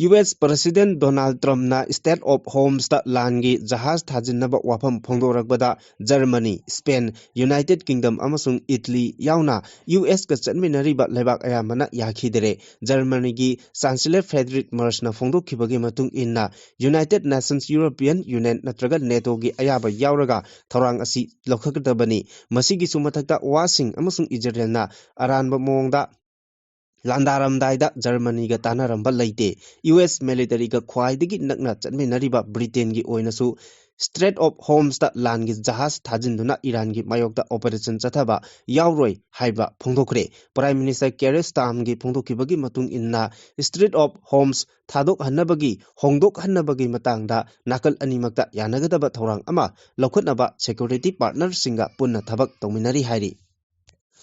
U S President Donald Trump ꯅ Strait of Hormuz ꯇ ꯂꯥꯟꯒꯤ ꯖꯍꯥꯖ ꯊꯥꯖꯤꯟꯅꯕ ꯋꯥꯐꯝ ꯐꯣꯡꯗꯣꯔꯛꯄꯗ Germany, Spain, United Kingdom ꯑꯃꯁꯨꯡ Italy ꯌꯥꯎꯅ U S ꯀ ꯆꯠꯃꯤꯟꯅꯔꯤꯕ ꯂꯩꯕꯥꯛ ꯑꯌꯥꯝꯕꯅ ꯌꯥꯈꯤꯗꯔꯦ꯫ Germany ꯒꯤ Chancellor Friedrich Merz ꯅ ꯐꯣꯡꯗꯣꯛꯈꯤꯕꯒꯤ ꯃꯇꯨꯡ ꯏꯟꯅ, United Nations, European Union ꯅꯠꯇ꯭ꯔꯒ NATO ꯒꯤ ꯑꯌꯥꯕ ꯌꯥꯎꯔꯒ ꯊꯧꯔꯥꯡ ꯑꯁꯤ ꯂꯧꯈꯠꯀꯗꯕꯅꯤ꯫ ꯃꯁꯤꯒꯤꯁꯨ ꯃꯊꯛꯇ ꯋꯥꯁꯤꯡ ꯑꯃꯁꯨꯡ ꯏꯖꯔꯦꯜꯅ ꯑꯔꯥꯟꯕ ꯃꯑꯣꯡꯗ ꯂꯥꯟꯗꯥꯔꯝꯗꯥꯏꯗ ꯖꯔꯃꯅꯤꯒ ꯇꯥꯟꯅꯔꯝꯕ ꯂꯩꯇꯦ꯫ ꯌꯨ ꯑꯦꯁ ꯃꯤꯂꯤꯇꯔꯤꯒ ꯈ꯭ꯋꯥꯏꯗꯒꯤ ꯅꯛꯅ ꯆꯠꯃꯤꯟꯅꯔꯤꯕ ꯕ꯭ꯔꯤꯇꯦꯟꯒꯤ ꯑꯣꯏꯅꯁꯨ Strait of Hormuzꯇ ꯂꯥꯟꯒꯤ ꯖꯍꯥꯖ ꯊꯥꯖꯤꯟꯗꯨꯅ ꯏꯔꯥꯟꯒꯤ ꯃꯥꯌꯣꯛꯇ operation ꯆꯠꯊꯕ ꯌꯥꯎꯔꯣꯏ ꯍꯥꯏꯕ ꯐꯣꯡꯗꯣꯛꯈ꯭ꯔꯦ꯫ Prime Minister Keir Starmerꯒꯤ ꯐꯣꯡꯗꯣꯛꯈꯤꯕꯒꯤ ꯃꯇꯨꯡ ꯏꯟꯅ Strait of Hormuz ꯊꯥꯗꯣꯛꯍꯟꯅꯕꯒꯤ, ꯍꯣꯡꯗꯣꯛꯍꯟꯅꯕꯒꯤ ꯃꯇꯥꯡꯗ ꯅꯥꯀꯜ ꯑꯅꯤꯃꯛꯇ ꯌꯥꯅꯒꯗꯕ ꯊꯧꯔꯥꯡ ꯑꯃ ꯂꯧꯈꯠꯅꯕ security partnerꯁꯤꯡꯒ ꯄꯨꯟꯅ ꯊꯕꯛ ꯇꯧꯃꯤꯟꯅꯔꯤ ꯍꯥꯏꯔꯤ꯫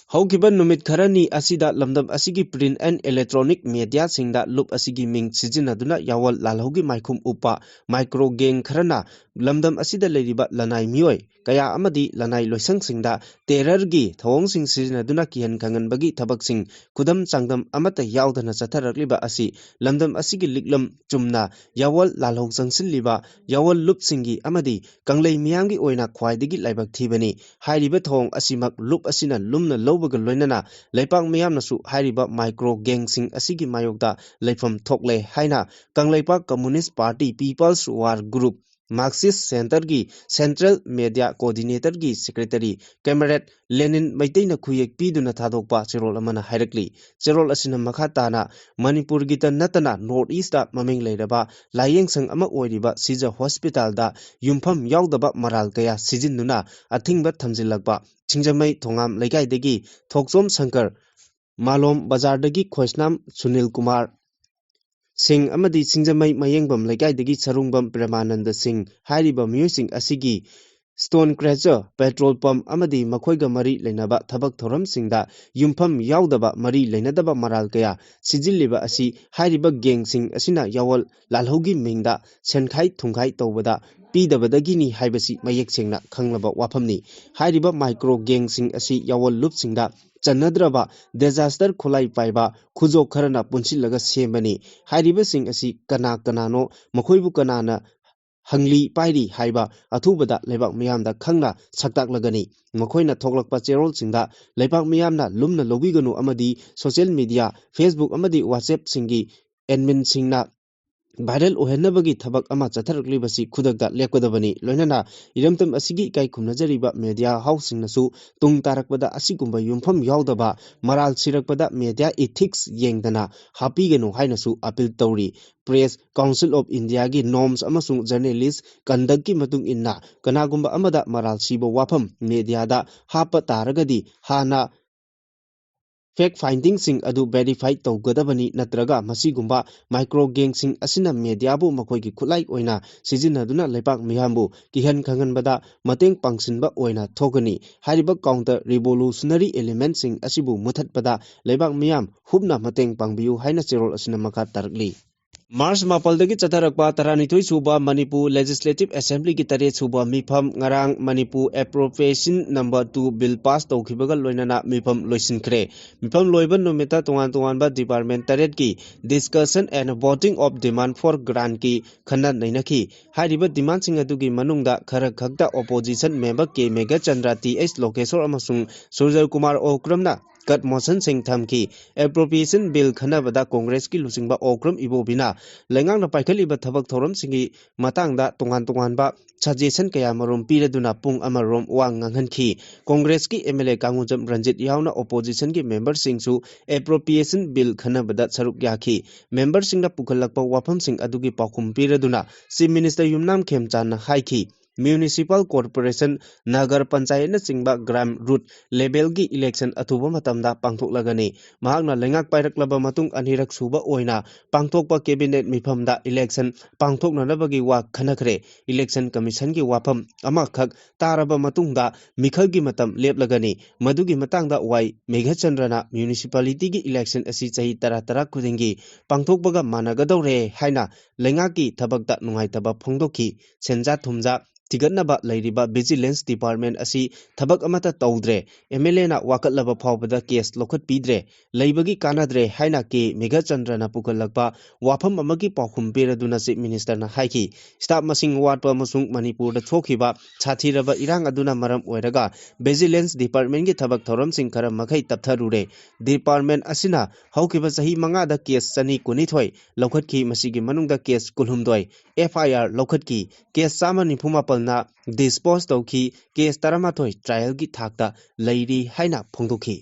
ꯍꯧꯈꯤꯕ ꯅꯨꯃꯤꯠ ꯈꯔꯅꯤ ꯑꯁꯤꯗ ꯂꯝꯗꯝ ꯑꯁꯤꯒꯤ print and electronic mediaꯁꯤꯡꯗ ꯂꯨꯞ ꯑꯁꯤꯒꯤ ꯃꯤꯡ ꯁꯤꯖꯤꯟꯅꯗꯨꯅ ꯌꯥꯋꯜ ꯂꯥꯜꯍꯧꯒꯤ ꯃꯥꯏꯈꯨꯝ ꯎꯞꯄ micro gang ꯈꯔꯅ ꯂꯝꯗꯝ ꯑꯁꯤꯗ ꯂꯩꯔꯤꯕ ꯂꯅꯥꯏ ꯃꯤꯑꯣꯏ ꯀꯌꯥ ꯑꯃꯗꯤ ꯂꯅꯥꯏ ꯂꯣꯏꯁꯪꯁꯤꯡꯗ terrorꯒꯤ ꯊꯧꯑꯣꯡꯁꯤꯡ ꯁꯤꯖꯤꯟꯅꯗꯨꯅ ꯀꯤꯍꯟ ꯈꯪꯍꯟꯕꯒꯤ ꯊꯕꯛꯁꯤꯡ ꯈꯨꯗꯝ ꯆꯥꯡꯗꯝ ꯑꯃꯠꯇ ꯌꯥꯎꯗꯅ ꯆꯠꯊꯔꯛꯂꯤꯕ ꯑꯁꯤ ꯂꯝꯗꯝ ꯑꯁꯤꯒꯤ ꯂꯤꯛꯂꯝ ꯆꯨꯝꯅ ꯌꯥꯋꯜ ꯂꯥꯜꯍꯧ ꯆꯪꯁꯤꯜꯂꯤꯕ ꯌꯥꯋꯜ ꯂꯨꯞꯁꯤꯡꯒꯤ ꯑꯃꯗꯤ ꯀꯪꯂꯩ ꯃꯤꯌꯥꯝꯒꯤ ꯑꯣꯏꯅ ꯈ꯭ꯋꯥꯏꯗꯒꯤ ꯂꯥꯏꯕꯛ ꯊꯤꯕꯅꯤ꯫ ꯍꯥꯏꯔꯤꯕ ꯊꯧꯑꯣꯡ ꯑꯁꯤꯃꯛ ꯂꯨꯞ ꯑꯁꯤꯅ ꯂꯨꯝꯅ ꯂꯧꯕꯒ ꯂꯣꯏꯅꯅ ꯂꯩꯄꯥꯛ ꯃꯤꯌꯥꯝꯅꯁꯨ ꯍꯥꯏꯔꯤꯕ micro gangꯁꯤꯡ ꯑꯁꯤꯒꯤ ꯃꯥꯌꯣꯛꯇ ꯂꯩꯐꯝ ꯊꯣꯛꯂꯦ ꯍꯥꯏꯅ Kangleipak Communist Party People's War Group Marxist Centreꯒꯤ Central Media Coordinatorꯒꯤ Secretary Comrade ꯂꯦꯅꯤꯟ ꯃꯩꯇꯩꯅ ꯈꯨꯌꯦꯛ ꯄꯤꯗꯨꯅ ꯊꯥꯗꯣꯛꯄ ꯆꯦꯔꯣꯜ ꯑꯃꯅ ꯍꯥꯏꯔꯛꯂꯤ꯫ ꯆꯦꯔꯣꯜ ꯑꯁꯤꯅ ꯃꯈꯥ ꯇꯥꯅ ꯃꯅꯤꯄꯨꯔꯒꯤꯇ ꯅꯠꯇꯅ North Eastꯇ ꯃꯃꯤꯡ ꯂꯩꯔꯕ ꯂꯥꯏꯌꯦꯡꯁꯪ ꯑꯃ ꯑꯣꯏꯔꯤꯕ ꯁꯤꯖ Hospitalꯗ ꯌꯨꯝꯐꯝ ꯌꯥꯎꯗꯕ ꯃꯔꯥꯜ ꯀꯌꯥ ꯁꯤꯖꯤꯟꯗꯨꯅ ꯑꯊꯤꯡꯕ ꯊꯝꯖꯤꯜꯂꯛꯄ, ꯁꯤꯡꯖꯃꯩ ꯊꯣꯉꯥꯝ ꯂꯩꯀꯥꯏꯗꯒꯤ ꯊꯣꯛꯆꯣꯝ ꯁꯪꯀꯔ, ꯃꯥꯂꯣꯝ ꯕꯖꯥꯔꯗꯒꯤ ꯈꯣꯏꯁꯅꯥꯝ ꯁꯨꯅꯤꯜ ꯀꯨꯃꯥꯔ ꯁꯤꯡ ꯑꯃꯗꯤ ꯁꯤꯡꯖꯃꯩ ꯃꯌꯦꯡꯕꯝ ꯂꯩꯀꯥꯏꯗꯒꯤ ꯁꯔꯨꯡꯕꯝ ꯄ꯭ꯔꯦꯃꯥꯅꯟꯗ ꯁꯤꯡ ꯍꯥꯏꯔꯤꯕ ꯃꯤꯑꯣꯏꯁꯤꯡ ꯑꯁꯤꯒꯤ Stone Crusher petrol pump ꯑꯃꯗꯤ ꯃꯈꯣꯏꯒ ꯃꯔꯤ ꯂꯩꯅꯕ ꯊꯕꯛ ꯊꯧꯔꯝꯁꯤꯡꯗ ꯌꯨꯝꯐꯝ ꯌꯥꯎꯗꯕ ꯃꯔꯤ ꯂꯩꯅꯗꯕ ꯃꯔꯥꯜ ꯀꯌꯥ ꯁꯤꯖꯤꯜꯂꯤꯕ ꯑꯁꯤ ꯍꯥꯏꯔꯤꯕ gangꯁꯤꯡ ꯑꯁꯤꯅ ꯌꯥꯋꯜ ꯂꯥꯜꯍꯧꯒꯤ ꯃꯤꯡꯗ ꯁꯦꯟꯈꯥꯏ ꯊꯨꯝꯈꯥꯏ ꯇꯧꯕꯗ ꯄꯤꯗꯕꯗꯒꯤꯅꯤ ꯍꯥꯏꯕꯁꯤ ꯃꯌꯦꯛ ꯁꯦꯡꯅ ꯈꯪꯂꯕ ꯋꯥꯐꯝꯅꯤ꯫ ꯍꯥꯏꯔꯤꯕ micro gangꯁꯤꯡ ꯑꯁꯤ ꯌꯥꯋꯜ ꯂꯨꯞꯁꯤꯡꯗ ꯆꯟꯅꯗ꯭ꯔꯕ disaster ꯈꯨꯠꯂꯥꯏ ꯄꯥꯏꯕ ꯈꯨꯖꯣꯛ ꯈꯔꯅ ꯄꯨꯟꯁꯤꯜꯂꯒ ꯁꯦꯝꯕꯅꯤ꯫ ꯍꯥꯏꯔꯤꯕꯁꯤꯡ ꯑꯁꯤ ꯀꯅꯥ ꯀꯅꯥꯅꯣ, ꯃꯈꯣꯏꯕꯨ ꯀꯅꯥꯅ ꯍꯪꯂꯤ ꯄꯥꯏꯔꯤ ꯍꯥꯏꯕ ꯑꯊꯨꯕꯗ ꯂꯩꯕꯥꯛ ꯃꯤꯌꯥꯝꯗ ꯈꯪꯅ ꯁꯛꯇꯥꯛꯂꯒꯅꯤ꯫ ꯃꯈꯣꯏꯅ ꯊꯣꯛꯂꯛꯄ ꯆꯦꯔꯣꯜꯁꯤꯡꯗ ꯂꯩꯕꯥꯛ ꯃꯤꯌꯥꯝꯅ ꯂꯨꯝꯅ ꯂꯧꯕꯤꯒꯅꯨ ꯑꯃꯗꯤ social media, Facebook ꯑꯃꯗꯤ WhatsAppꯁꯤꯡꯒꯤ adminꯁꯤꯡꯅ viral ꯑꯣꯏꯍꯟꯅꯕꯒꯤ ꯊꯕꯛ ꯑꯃ ꯆꯠꯊꯔꯛꯂꯤꯕꯁꯤ ꯈꯨꯗꯛꯇ ꯂꯦꯞꯀꯗꯕꯅꯤ꯫ ꯂꯣꯏꯅꯅ ꯏꯔꯝꯗꯝ ꯑꯁꯤꯒꯤ ꯏꯀꯥꯏ ꯈꯨꯝꯅꯖꯔꯤꯕ media houseꯁꯤꯡꯅꯁꯨ ꯇꯨꯡ ꯇꯥꯔꯛꯄꯗ ꯑꯁꯤꯒꯨꯝꯕ ꯌꯨꯝꯐꯝ ꯌꯥꯎꯗꯕ ꯃꯔꯥꯜ ꯁꯤꯔꯛꯄꯗ media ethics ꯌꯦꯡꯗꯅ ꯍꯥꯞꯄꯤꯒꯅꯨ ꯍꯥꯏꯅꯁꯨ appeal ꯇꯧꯔꯤ꯫ Press Council of Indiaꯒꯤ norms ꯑꯃꯁꯨꯡ journalist conductꯀꯤ ꯃꯇꯨꯡ ꯏꯟꯅ ꯀꯅꯥꯒꯨꯝꯕ ꯑꯃꯗ ꯃꯔꯥꯜ ꯁꯤꯕ ꯋꯥꯐꯝ mediaꯗ ꯍꯥꯞꯄ ꯇꯥꯔꯒꯗꯤ ꯍꯥꯟꯅ fact findingꯁꯤꯡ ꯑꯗꯨ verify ꯇꯧꯒꯗꯕꯅꯤ, ꯅꯠꯇ꯭ꯔꯒ ꯃꯁꯤꯒꯨꯝꯕ micro gangꯁꯤꯡ ꯑꯁꯤꯅ mediaꯕꯨ ꯃꯈꯣꯏꯒꯤ ꯈꯨꯠꯂꯥꯏ ꯑꯣꯏꯅ ꯁꯤꯖꯤꯟꯅꯗꯨꯅ ꯂꯩꯕꯥꯛ ꯃꯤꯌꯥꯝꯕꯨ ꯀꯤꯍꯟ ꯈꯪꯍꯟꯕꯗ ꯃꯇꯦꯡ ꯄꯥꯡꯁꯤꯟꯕ ꯑꯣꯏꯅ ꯊꯣꯛꯀꯅꯤ꯫ ꯍꯥꯏꯔꯤꯕ counter revolutionary elementꯁꯤꯡ ꯑꯁꯤꯕꯨ ꯃꯨꯊꯠꯄꯗ ꯂꯩꯕꯥꯛ ꯃꯤꯌꯥꯝ ꯍꯨꯞꯅ ꯃꯇꯦꯡ ꯄꯥꯡꯕꯤꯌꯨ ꯍꯥꯏꯅ ꯆꯦꯔꯣꯜ ꯑꯁꯤꯅ ꯃꯈꯥ ꯇꯥꯔꯛꯂꯤ꯫ March ꯃꯥꯄꯜꯗꯒꯤ ꯆꯠꯊꯔꯛꯄ ꯇꯔꯥꯅꯤꯊꯣꯏ ꯁꯨꯕ ꯃꯅꯤꯄꯨꯔ Legislative Assemblyꯒꯤ ꯇꯔꯦꯠ ꯁꯨꯕ ꯃꯤꯐꯝ ꯉꯔꯥꯡ Manipur Appropriation Number two Bill pass ꯇꯧꯈꯤꯕꯒ ꯂꯣꯏꯅꯅ ꯃꯤꯐꯝ ꯂꯣꯏꯁꯤꯟꯈ꯭ꯔꯦ꯫ ꯃꯤꯐꯝ ꯂꯣꯏꯕ ꯅꯨꯃꯤꯠꯇ ꯇꯣꯉꯥꯟ ꯇꯣꯉꯥꯟꯕ department ꯇꯔꯦꯠꯀꯤ discussion and voting of demand for grantꯀꯤ ꯈꯟꯅ ꯅꯩꯅꯈꯤ꯫ ꯍꯥꯏꯔꯤꯕ demandꯁꯤꯡ ꯑꯗꯨꯒꯤ ꯃꯅꯨꯡꯗ ꯈꯔ ꯈꯛꯇ opposition member ꯀꯦ ꯃꯦꯘꯆꯟꯗ꯭ꯔ, ꯇꯤ ꯑꯩꯆ ꯂꯣꯀꯦꯁꯣꯔ ꯑꯃꯁꯨꯡ ꯁꯨꯔꯖꯜ ꯀꯨꯃꯥꯔ ꯑꯣꯀ꯭ꯔꯝꯅ cut motionꯁꯤꯡ ꯊꯝꯈꯤ꯫ Appropriation Bill ꯈꯟꯅꯕꯗ Congressꯀꯤ ꯂꯨꯆꯤꯡꯕ ꯑꯣꯀ꯭ꯔꯝ ꯏꯕꯣꯕꯤꯅ ꯂꯩꯉꯥꯛꯅ ꯄꯥꯏꯈꯠꯂꯤꯕ ꯊꯕꯛ ꯊꯧꯔꯝꯁꯤꯡꯒꯤ ꯃꯇꯥꯡꯗ ꯇꯣꯉꯥꯟ ꯇꯣꯉꯥꯟꯕ suggestion ꯀꯌꯥꯃꯔꯨꯝ ꯄꯤꯔꯗꯨꯅ ꯄꯨꯡ ꯑꯃꯔꯣꯝ ꯋꯥ ꯉꯥꯡꯍꯟꯈꯤ꯫ Congressꯀꯤ M L A ꯀꯥꯡꯉꯨꯖꯝ ꯔꯟꯖꯤꯠ ꯌꯥꯎꯅ oppositionꯒꯤ memberꯁꯤꯡꯁꯨ Appropriation Bill ꯈꯟꯅꯕꯗ ꯁꯔꯨꯛ ꯌꯥꯈꯤ꯫ Memberꯁꯤꯡꯅ ꯄꯨꯈꯠꯂꯛꯄ ꯋꯥꯐꯝꯁꯤꯡ ꯑꯗꯨꯒꯤ ꯄꯥꯎꯈꯨꯝ ꯄꯤꯔꯗꯨꯅ Chief Minister ꯌꯨꯝꯅꯥꯝ ꯈꯦꯝꯆꯥꯟꯅ ꯍꯥꯏꯈꯤ, Municipal Corporation, Nagar ꯄꯟꯆꯥꯌꯠꯅꯆꯤꯡꯕ gram root levelꯒꯤ election ꯑꯊꯨꯕ ꯃꯇꯝꯗ ꯄꯥꯡꯊꯣꯛꯂꯒꯅꯤ꯫ ꯃꯍꯥꯛꯅ ꯂꯩꯉꯥꯛ ꯄꯥꯏꯔꯛꯂꯕ ꯃꯇꯨꯡ ꯑꯅꯤꯔꯛ ꯁꯨꯕ ꯑꯣꯏꯅ ꯄꯥꯡꯊꯣꯛꯄ cabinet ꯃꯤꯐꯝꯗ election ꯄꯥꯡꯊꯣꯛꯅꯅꯕꯒꯤ ꯋꯥ ꯈꯟꯅꯈ꯭ꯔꯦ꯫ Election Commissionꯒꯤ ꯋꯥꯐꯝ ꯑꯃꯈꯛ ꯇꯥꯔꯕ ꯃꯇꯨꯡꯗ ꯃꯤꯈꯜꯒꯤ ꯃꯇꯝ ꯂꯦꯞꯂꯒꯅꯤ꯫ ꯃꯗꯨꯒꯤ ꯃꯇꯥꯡꯗ ꯋꯥꯏ ꯃꯦꯘꯆꯟꯗ꯭ꯔꯅ municipalityꯒꯤ election ꯑꯁꯤ ꯆꯍꯤ ꯇꯔꯥ ꯇꯔꯥ ꯈꯨꯗꯤꯡꯒꯤ ꯄꯥꯡꯊꯣꯛꯄꯒ ꯃꯥꯟꯅꯒꯗꯧꯔꯦ ꯍꯥꯏꯅ ꯂꯩꯉꯥꯛꯀꯤ ꯊꯕꯛꯇ ꯅꯨꯡꯉꯥꯏꯇꯕ ꯐꯣꯡꯗꯣꯛꯈꯤ꯫ ꯁꯦꯟꯖꯥ ꯊꯨꯝꯖꯥ ꯊꯤꯒꯠꯅꯕ ꯂꯩꯔꯤꯕ Vigilance Department ꯑꯁꯤ ꯊꯕꯛ ꯑꯃꯠꯇ ꯇꯧꯗ꯭ꯔꯦ, MLAꯅ ꯋꯥꯀꯠꯂꯕ ꯐꯥꯎꯕꯗ case ꯂꯧꯈꯠꯄꯤꯗ꯭ꯔꯦ, ꯂꯩꯕꯒꯤ ꯀꯥꯟꯅꯗ꯭ꯔꯦ ꯍꯥꯏꯅ ꯀꯦ ꯃꯦꯘꯆꯟꯗ꯭ꯔꯅ ꯄꯨꯈꯠꯂꯛꯄ ꯋꯥꯐꯝ ꯑꯃꯒꯤ ꯄꯥꯎꯈꯨꯝ ꯄꯤꯔꯗꯨꯅ Chief Ministerꯅ ꯍꯥꯏꯈꯤ꯫ Staff ꯃꯁꯤꯡ ꯋꯥꯠꯄ ꯑꯃꯁꯨꯡ ꯃꯅꯤꯄꯨꯔꯗ ꯊꯣꯛꯈꯤꯕ ꯁꯥꯊꯤꯔꯕ ꯏꯔꯥꯡ ꯑꯗꯨꯅ ꯃꯔꯝ ꯑꯣꯏꯔꯒ Vigilance Departmentꯀꯤ ꯊꯕꯛ ꯊꯧꯔꯝꯁꯤꯡ ꯈꯔ ꯃꯈꯩ ꯇꯞꯊꯔꯨꯔꯦ꯫ Department ꯑꯁꯤꯅ ꯍꯧꯈꯤꯕ ꯆꯍꯤ ꯃꯉꯥꯗ case ꯆꯅꯤ ꯀꯨꯟꯅꯤꯊꯣꯏ ꯂꯧꯈꯠꯈꯤ, ꯃꯁꯤꯒꯤ ꯃꯅꯨꯡꯗ case ꯀꯨꯟꯍꯨꯝꯗꯣꯏ FIR ꯂꯧꯈꯠꯈꯤ, case ꯆꯥꯝꯃ ꯅꯤꯐꯨ ꯃꯥꯄꯜꯅ dispose ꯇꯧꯈꯤ, case ꯇꯔꯥꯃꯥꯊꯣꯏ trialꯒꯤ ꯊꯥꯛꯇ ꯂꯩꯔꯤ ꯍꯥꯏꯅ ꯐꯣꯡꯗꯣꯛꯈꯤ꯫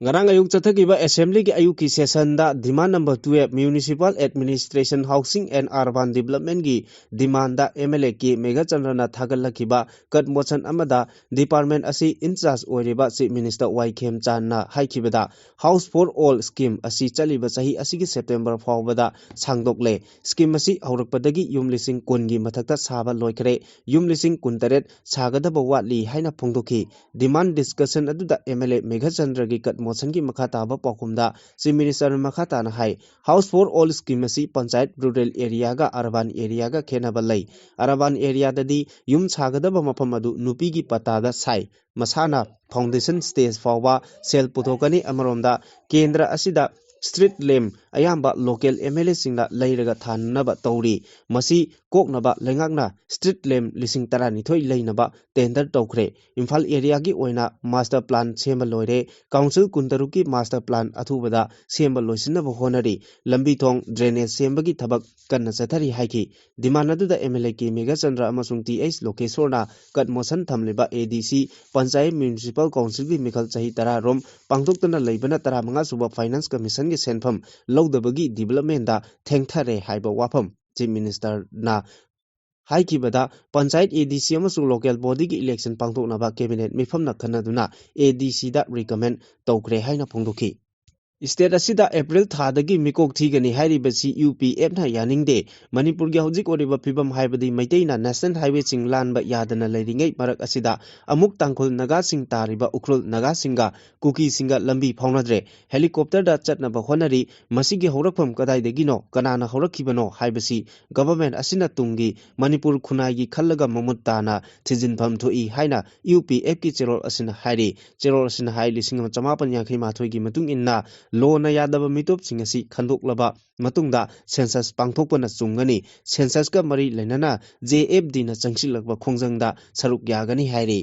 ꯉꯔꯥꯡ ꯑꯌꯨꯛ ꯆꯠꯊꯈꯤꯕ Assemblyꯒꯤ ꯑꯌꯨꯛꯀꯤ sessionꯗ demand number twelve Municipal Administration, Housing and Urban Developmentꯀꯤ demandꯗ MLA K ꯃꯦꯘꯆꯟꯗ꯭ꯔꯅ ꯊꯥꯒꯠꯂꯛꯈꯤꯕ cut motion ꯑꯃꯗ department ꯑꯁꯤ in charge ꯑꯣꯏꯔꯤꯕ Chief Minister Y ꯈꯦꯝꯆꯥꯟꯅ ꯍꯥꯏꯈꯤꯕꯗ, House for All scheme ꯑꯁꯤ ꯆꯠꯂꯤꯕ ꯆꯍꯤ ꯑꯁꯤꯒꯤ September ꯐꯥꯎꯕꯗ ꯁꯥꯡꯗꯣꯛꯂꯦ꯫ Scheme ꯑꯁꯤ ꯍꯧꯔꯛꯄꯗꯒꯤ ꯌꯨꯝ ꯂꯤꯁꯤꯡ ꯀꯨꯟꯒꯤ ꯃꯊꯛꯇ ꯁꯥꯕ ꯂꯣꯏꯈ꯭ꯔꯦ, ꯌꯨꯝ ꯂꯤꯁꯤꯡ ꯀꯨꯟꯇꯔꯦꯠ ꯁꯥꯒꯗꯕ ꯋꯥꯠꯂꯤ ꯍꯥꯏꯅ ꯐꯣꯡꯗꯣꯛꯈꯤ꯫ Demand discussion ꯑꯗꯨꯗ MLA ꯃꯦꯘꯆꯟꯗ꯭ꯔꯒꯤ cut motionꯒꯤ ꯃꯈꯥ ꯇꯥꯕ ꯄꯥꯎꯈꯨꯝꯗ Chief Ministerꯅ ꯃꯈꯥ ꯇꯥꯅ ꯍꯥꯏ, House for All scheme ꯑꯁꯤ ꯄꯟꯆꯥꯌꯠ rural areaꯒ urban areaꯒ ꯈꯦꯠꯅꯕ ꯂꯩ꯫ Urban areaꯗꯗꯤ ꯌꯨꯝ ꯁꯥꯒꯗꯕ ꯃꯐꯝ ꯑꯗꯨ ꯅꯨꯄꯤꯒꯤ ꯄꯇꯥꯗ ꯁꯥꯏ꯫ ꯃꯁꯥꯅ foundation stage ꯐꯥꯎꯕ ꯁꯦꯜ ꯄꯨꯊꯣꯛꯀꯅꯤ꯫ ꯑꯃꯔꯣꯝꯗ ꯀꯦꯟꯗ꯭ꯔ ꯑꯁꯤꯗ street lamp ꯑꯌꯥꯝꯕ local MLAꯁꯤꯡꯅ ꯂꯩꯔꯒ ꯊꯥꯅꯅꯕ ꯇꯧꯔꯤ꯫ ꯃꯁꯤ ꯀꯣꯛꯅꯕ ꯂꯩꯉꯥꯛꯅ street lamp ꯂꯤꯁꯤꯡ ꯇꯔꯥꯅꯤꯊꯣꯏ ꯂꯩꯅꯕ tender ꯇꯧꯈ꯭ꯔꯦ꯫ ꯏꯝꯐꯥꯜ areaꯒꯤ ꯑꯣꯏꯅ master plan ꯁꯦꯝꯕ ꯂꯣꯏꯔꯦ꯫ Council ꯀꯨꯟꯇꯔꯨꯛꯀꯤ master plan ꯑꯊꯨꯕꯗ ꯁꯦꯝꯕ ꯂꯣꯏꯁꯤꯟꯅꯕ ꯍꯣꯠꯅꯔꯤ꯫ ꯂꯝꯕꯤ ꯊꯣꯡ, drainage ꯁꯦꯝꯕꯒꯤ ꯊꯕꯛ ꯀꯟꯅ ꯆꯠꯊꯔꯤ ꯍꯥꯏꯈꯤ꯫ Demand ꯑꯗꯨꯗ MLA ꯀꯦ ꯃꯦꯘꯆꯟꯗ꯭ꯔ ꯑꯃꯁꯨꯡ ꯇꯤ ꯑꯩꯆ ꯂꯣꯀꯦꯁꯣꯔꯅ cut motion ꯊꯝꯂꯤꯕ ADC, ꯄꯟꯆꯥꯌꯠ Municipal Councilꯒꯤ ꯃꯤꯈꯜ ꯆꯍꯤ ꯇꯔꯥ ꯔꯣꯝ ꯄꯥꯡꯊꯣꯛꯇꯅ ꯂꯩꯕꯅ ꯇꯔꯥꯃꯉꯥ ꯁꯨꯕ Finance Commissionꯒꯤ ꯁꯦꯟꯐꯝ ꯂꯧꯗꯕꯒꯤ developmentꯗ ꯊꯦꯡꯊꯔꯦ ꯍꯥꯏꯕ ꯋꯥꯐꯝ Chief Ministerꯅ ꯍꯥꯏꯈꯤꯕꯗ, ꯄꯟꯆꯥꯌꯠ ADC ꯑꯃꯁꯨꯡ local bodyꯒꯤ election ꯄꯥꯡꯊꯣꯛꯅꯕ cabinet ꯃꯤꯐꯝꯅ ꯈꯟꯅꯗꯨꯅ ADCꯗ recommend ꯇꯧꯈ꯭ꯔꯦ ꯍꯥꯏꯅ ꯐꯣꯡꯗꯣꯛꯈꯤ꯫ ꯁ꯭ꯇꯦꯠ ꯑꯁꯤꯗ ꯑꯦꯄ꯭ꯔꯤꯜ ꯊꯥꯗꯒꯤ ꯃꯤꯀꯣꯛ ꯊꯤꯒꯅꯤ ꯍꯥꯏꯔꯤꯕꯁꯤ ꯌꯨ ꯄꯤ ꯑꯦꯐꯅ ꯌꯥꯅꯤꯡꯗꯦ꯫ ꯃꯅꯤꯄꯨꯔꯒꯤ ꯍꯧꯖꯤꯛ ꯑꯣꯏꯔꯤꯕ ꯐꯤꯕꯝ, ꯍꯥꯏꯕꯗꯤ ꯃꯩꯇꯩꯅ ꯅꯦꯁꯅꯦꯜ ꯍꯥꯏꯋꯦꯁꯤꯡ ꯂꯥꯟꯕ ꯌꯥꯗꯅ ꯂꯩꯔꯤꯉꯩ ꯃꯔꯛ ꯑꯁꯤꯗ ꯑꯃꯨꯛ ꯇꯥꯡꯈꯨꯜ ꯅꯥꯒꯥꯁꯤꯡ ꯇꯥꯔꯤꯕ ꯎꯈ꯭ꯔꯨꯜ ꯅꯥꯒꯥꯁꯤꯡꯒ ꯀꯨꯀꯤꯁꯤꯡꯒ ꯂꯝꯕꯤ ꯐꯥꯎꯅꯗ꯭ꯔꯦ꯫ ꯍꯦꯂꯤꯀꯣꯞꯇꯔꯗ ꯆꯠꯅꯕ ꯍꯣꯠꯅꯔꯤ꯫ ꯃꯁꯤꯒꯤ ꯍꯧꯔꯛꯐꯝ ꯀꯗꯥꯏꯗꯒꯤꯅꯣ, ꯀꯅꯥꯅ ꯍꯧꯔꯛꯈꯤꯕꯅꯣ ꯍꯥꯏꯕꯁꯤ ꯒꯚꯔꯟꯃꯦꯟꯠ ꯑꯁꯤꯅ ꯇꯨꯡꯒꯤ ꯃꯅꯤꯄꯨꯔ ꯈꯨꯟꯅꯥꯏꯒꯤ ꯈꯜꯂꯒ ꯃꯃꯨꯠ ꯇꯥꯅ ꯊꯤꯖꯤꯟꯐꯝ ꯊꯣꯛꯏ ꯍꯥꯏꯅ ꯌꯨ ꯄꯤ ꯑꯦꯐꯀꯤ ꯆꯦꯔꯣꯜ ꯑꯁꯤꯅ ꯍꯥꯏꯔꯤ꯫ ꯆꯦꯔꯣꯜ ꯑꯁꯤꯅ ꯍꯥꯏ, ꯂꯤꯁꯤꯡ ꯑꯃ ꯆꯃꯥꯄꯟ ꯌꯥꯡꯈꯩ ꯃꯥꯊꯣꯏꯒꯤ ꯃꯇꯨꯡ ꯏꯟꯅ ꯂꯣꯅ ꯌꯥꯗꯕ ꯃꯤꯇꯣꯞꯁꯤꯡ ꯑꯁꯤ ꯈꯟꯗꯣꯛꯂꯕ ꯃꯇꯨꯡꯗ ꯁꯦꯟꯁꯁ ꯄꯥꯡꯊꯣꯛꯄꯅ ꯆꯨꯝꯒꯅꯤ꯫ ꯁꯦꯟꯁꯁꯀ ꯃꯔꯤ ꯂꯩꯅꯅ ꯖꯦ ꯑꯦꯐ ꯗꯤꯅ ꯆꯪꯁꯤꯜꯂꯛꯄ ꯈꯣꯡꯖꯪꯗ ꯁꯔꯨꯛ ꯌꯥꯒꯅꯤ ꯍꯥꯏꯔꯤ꯫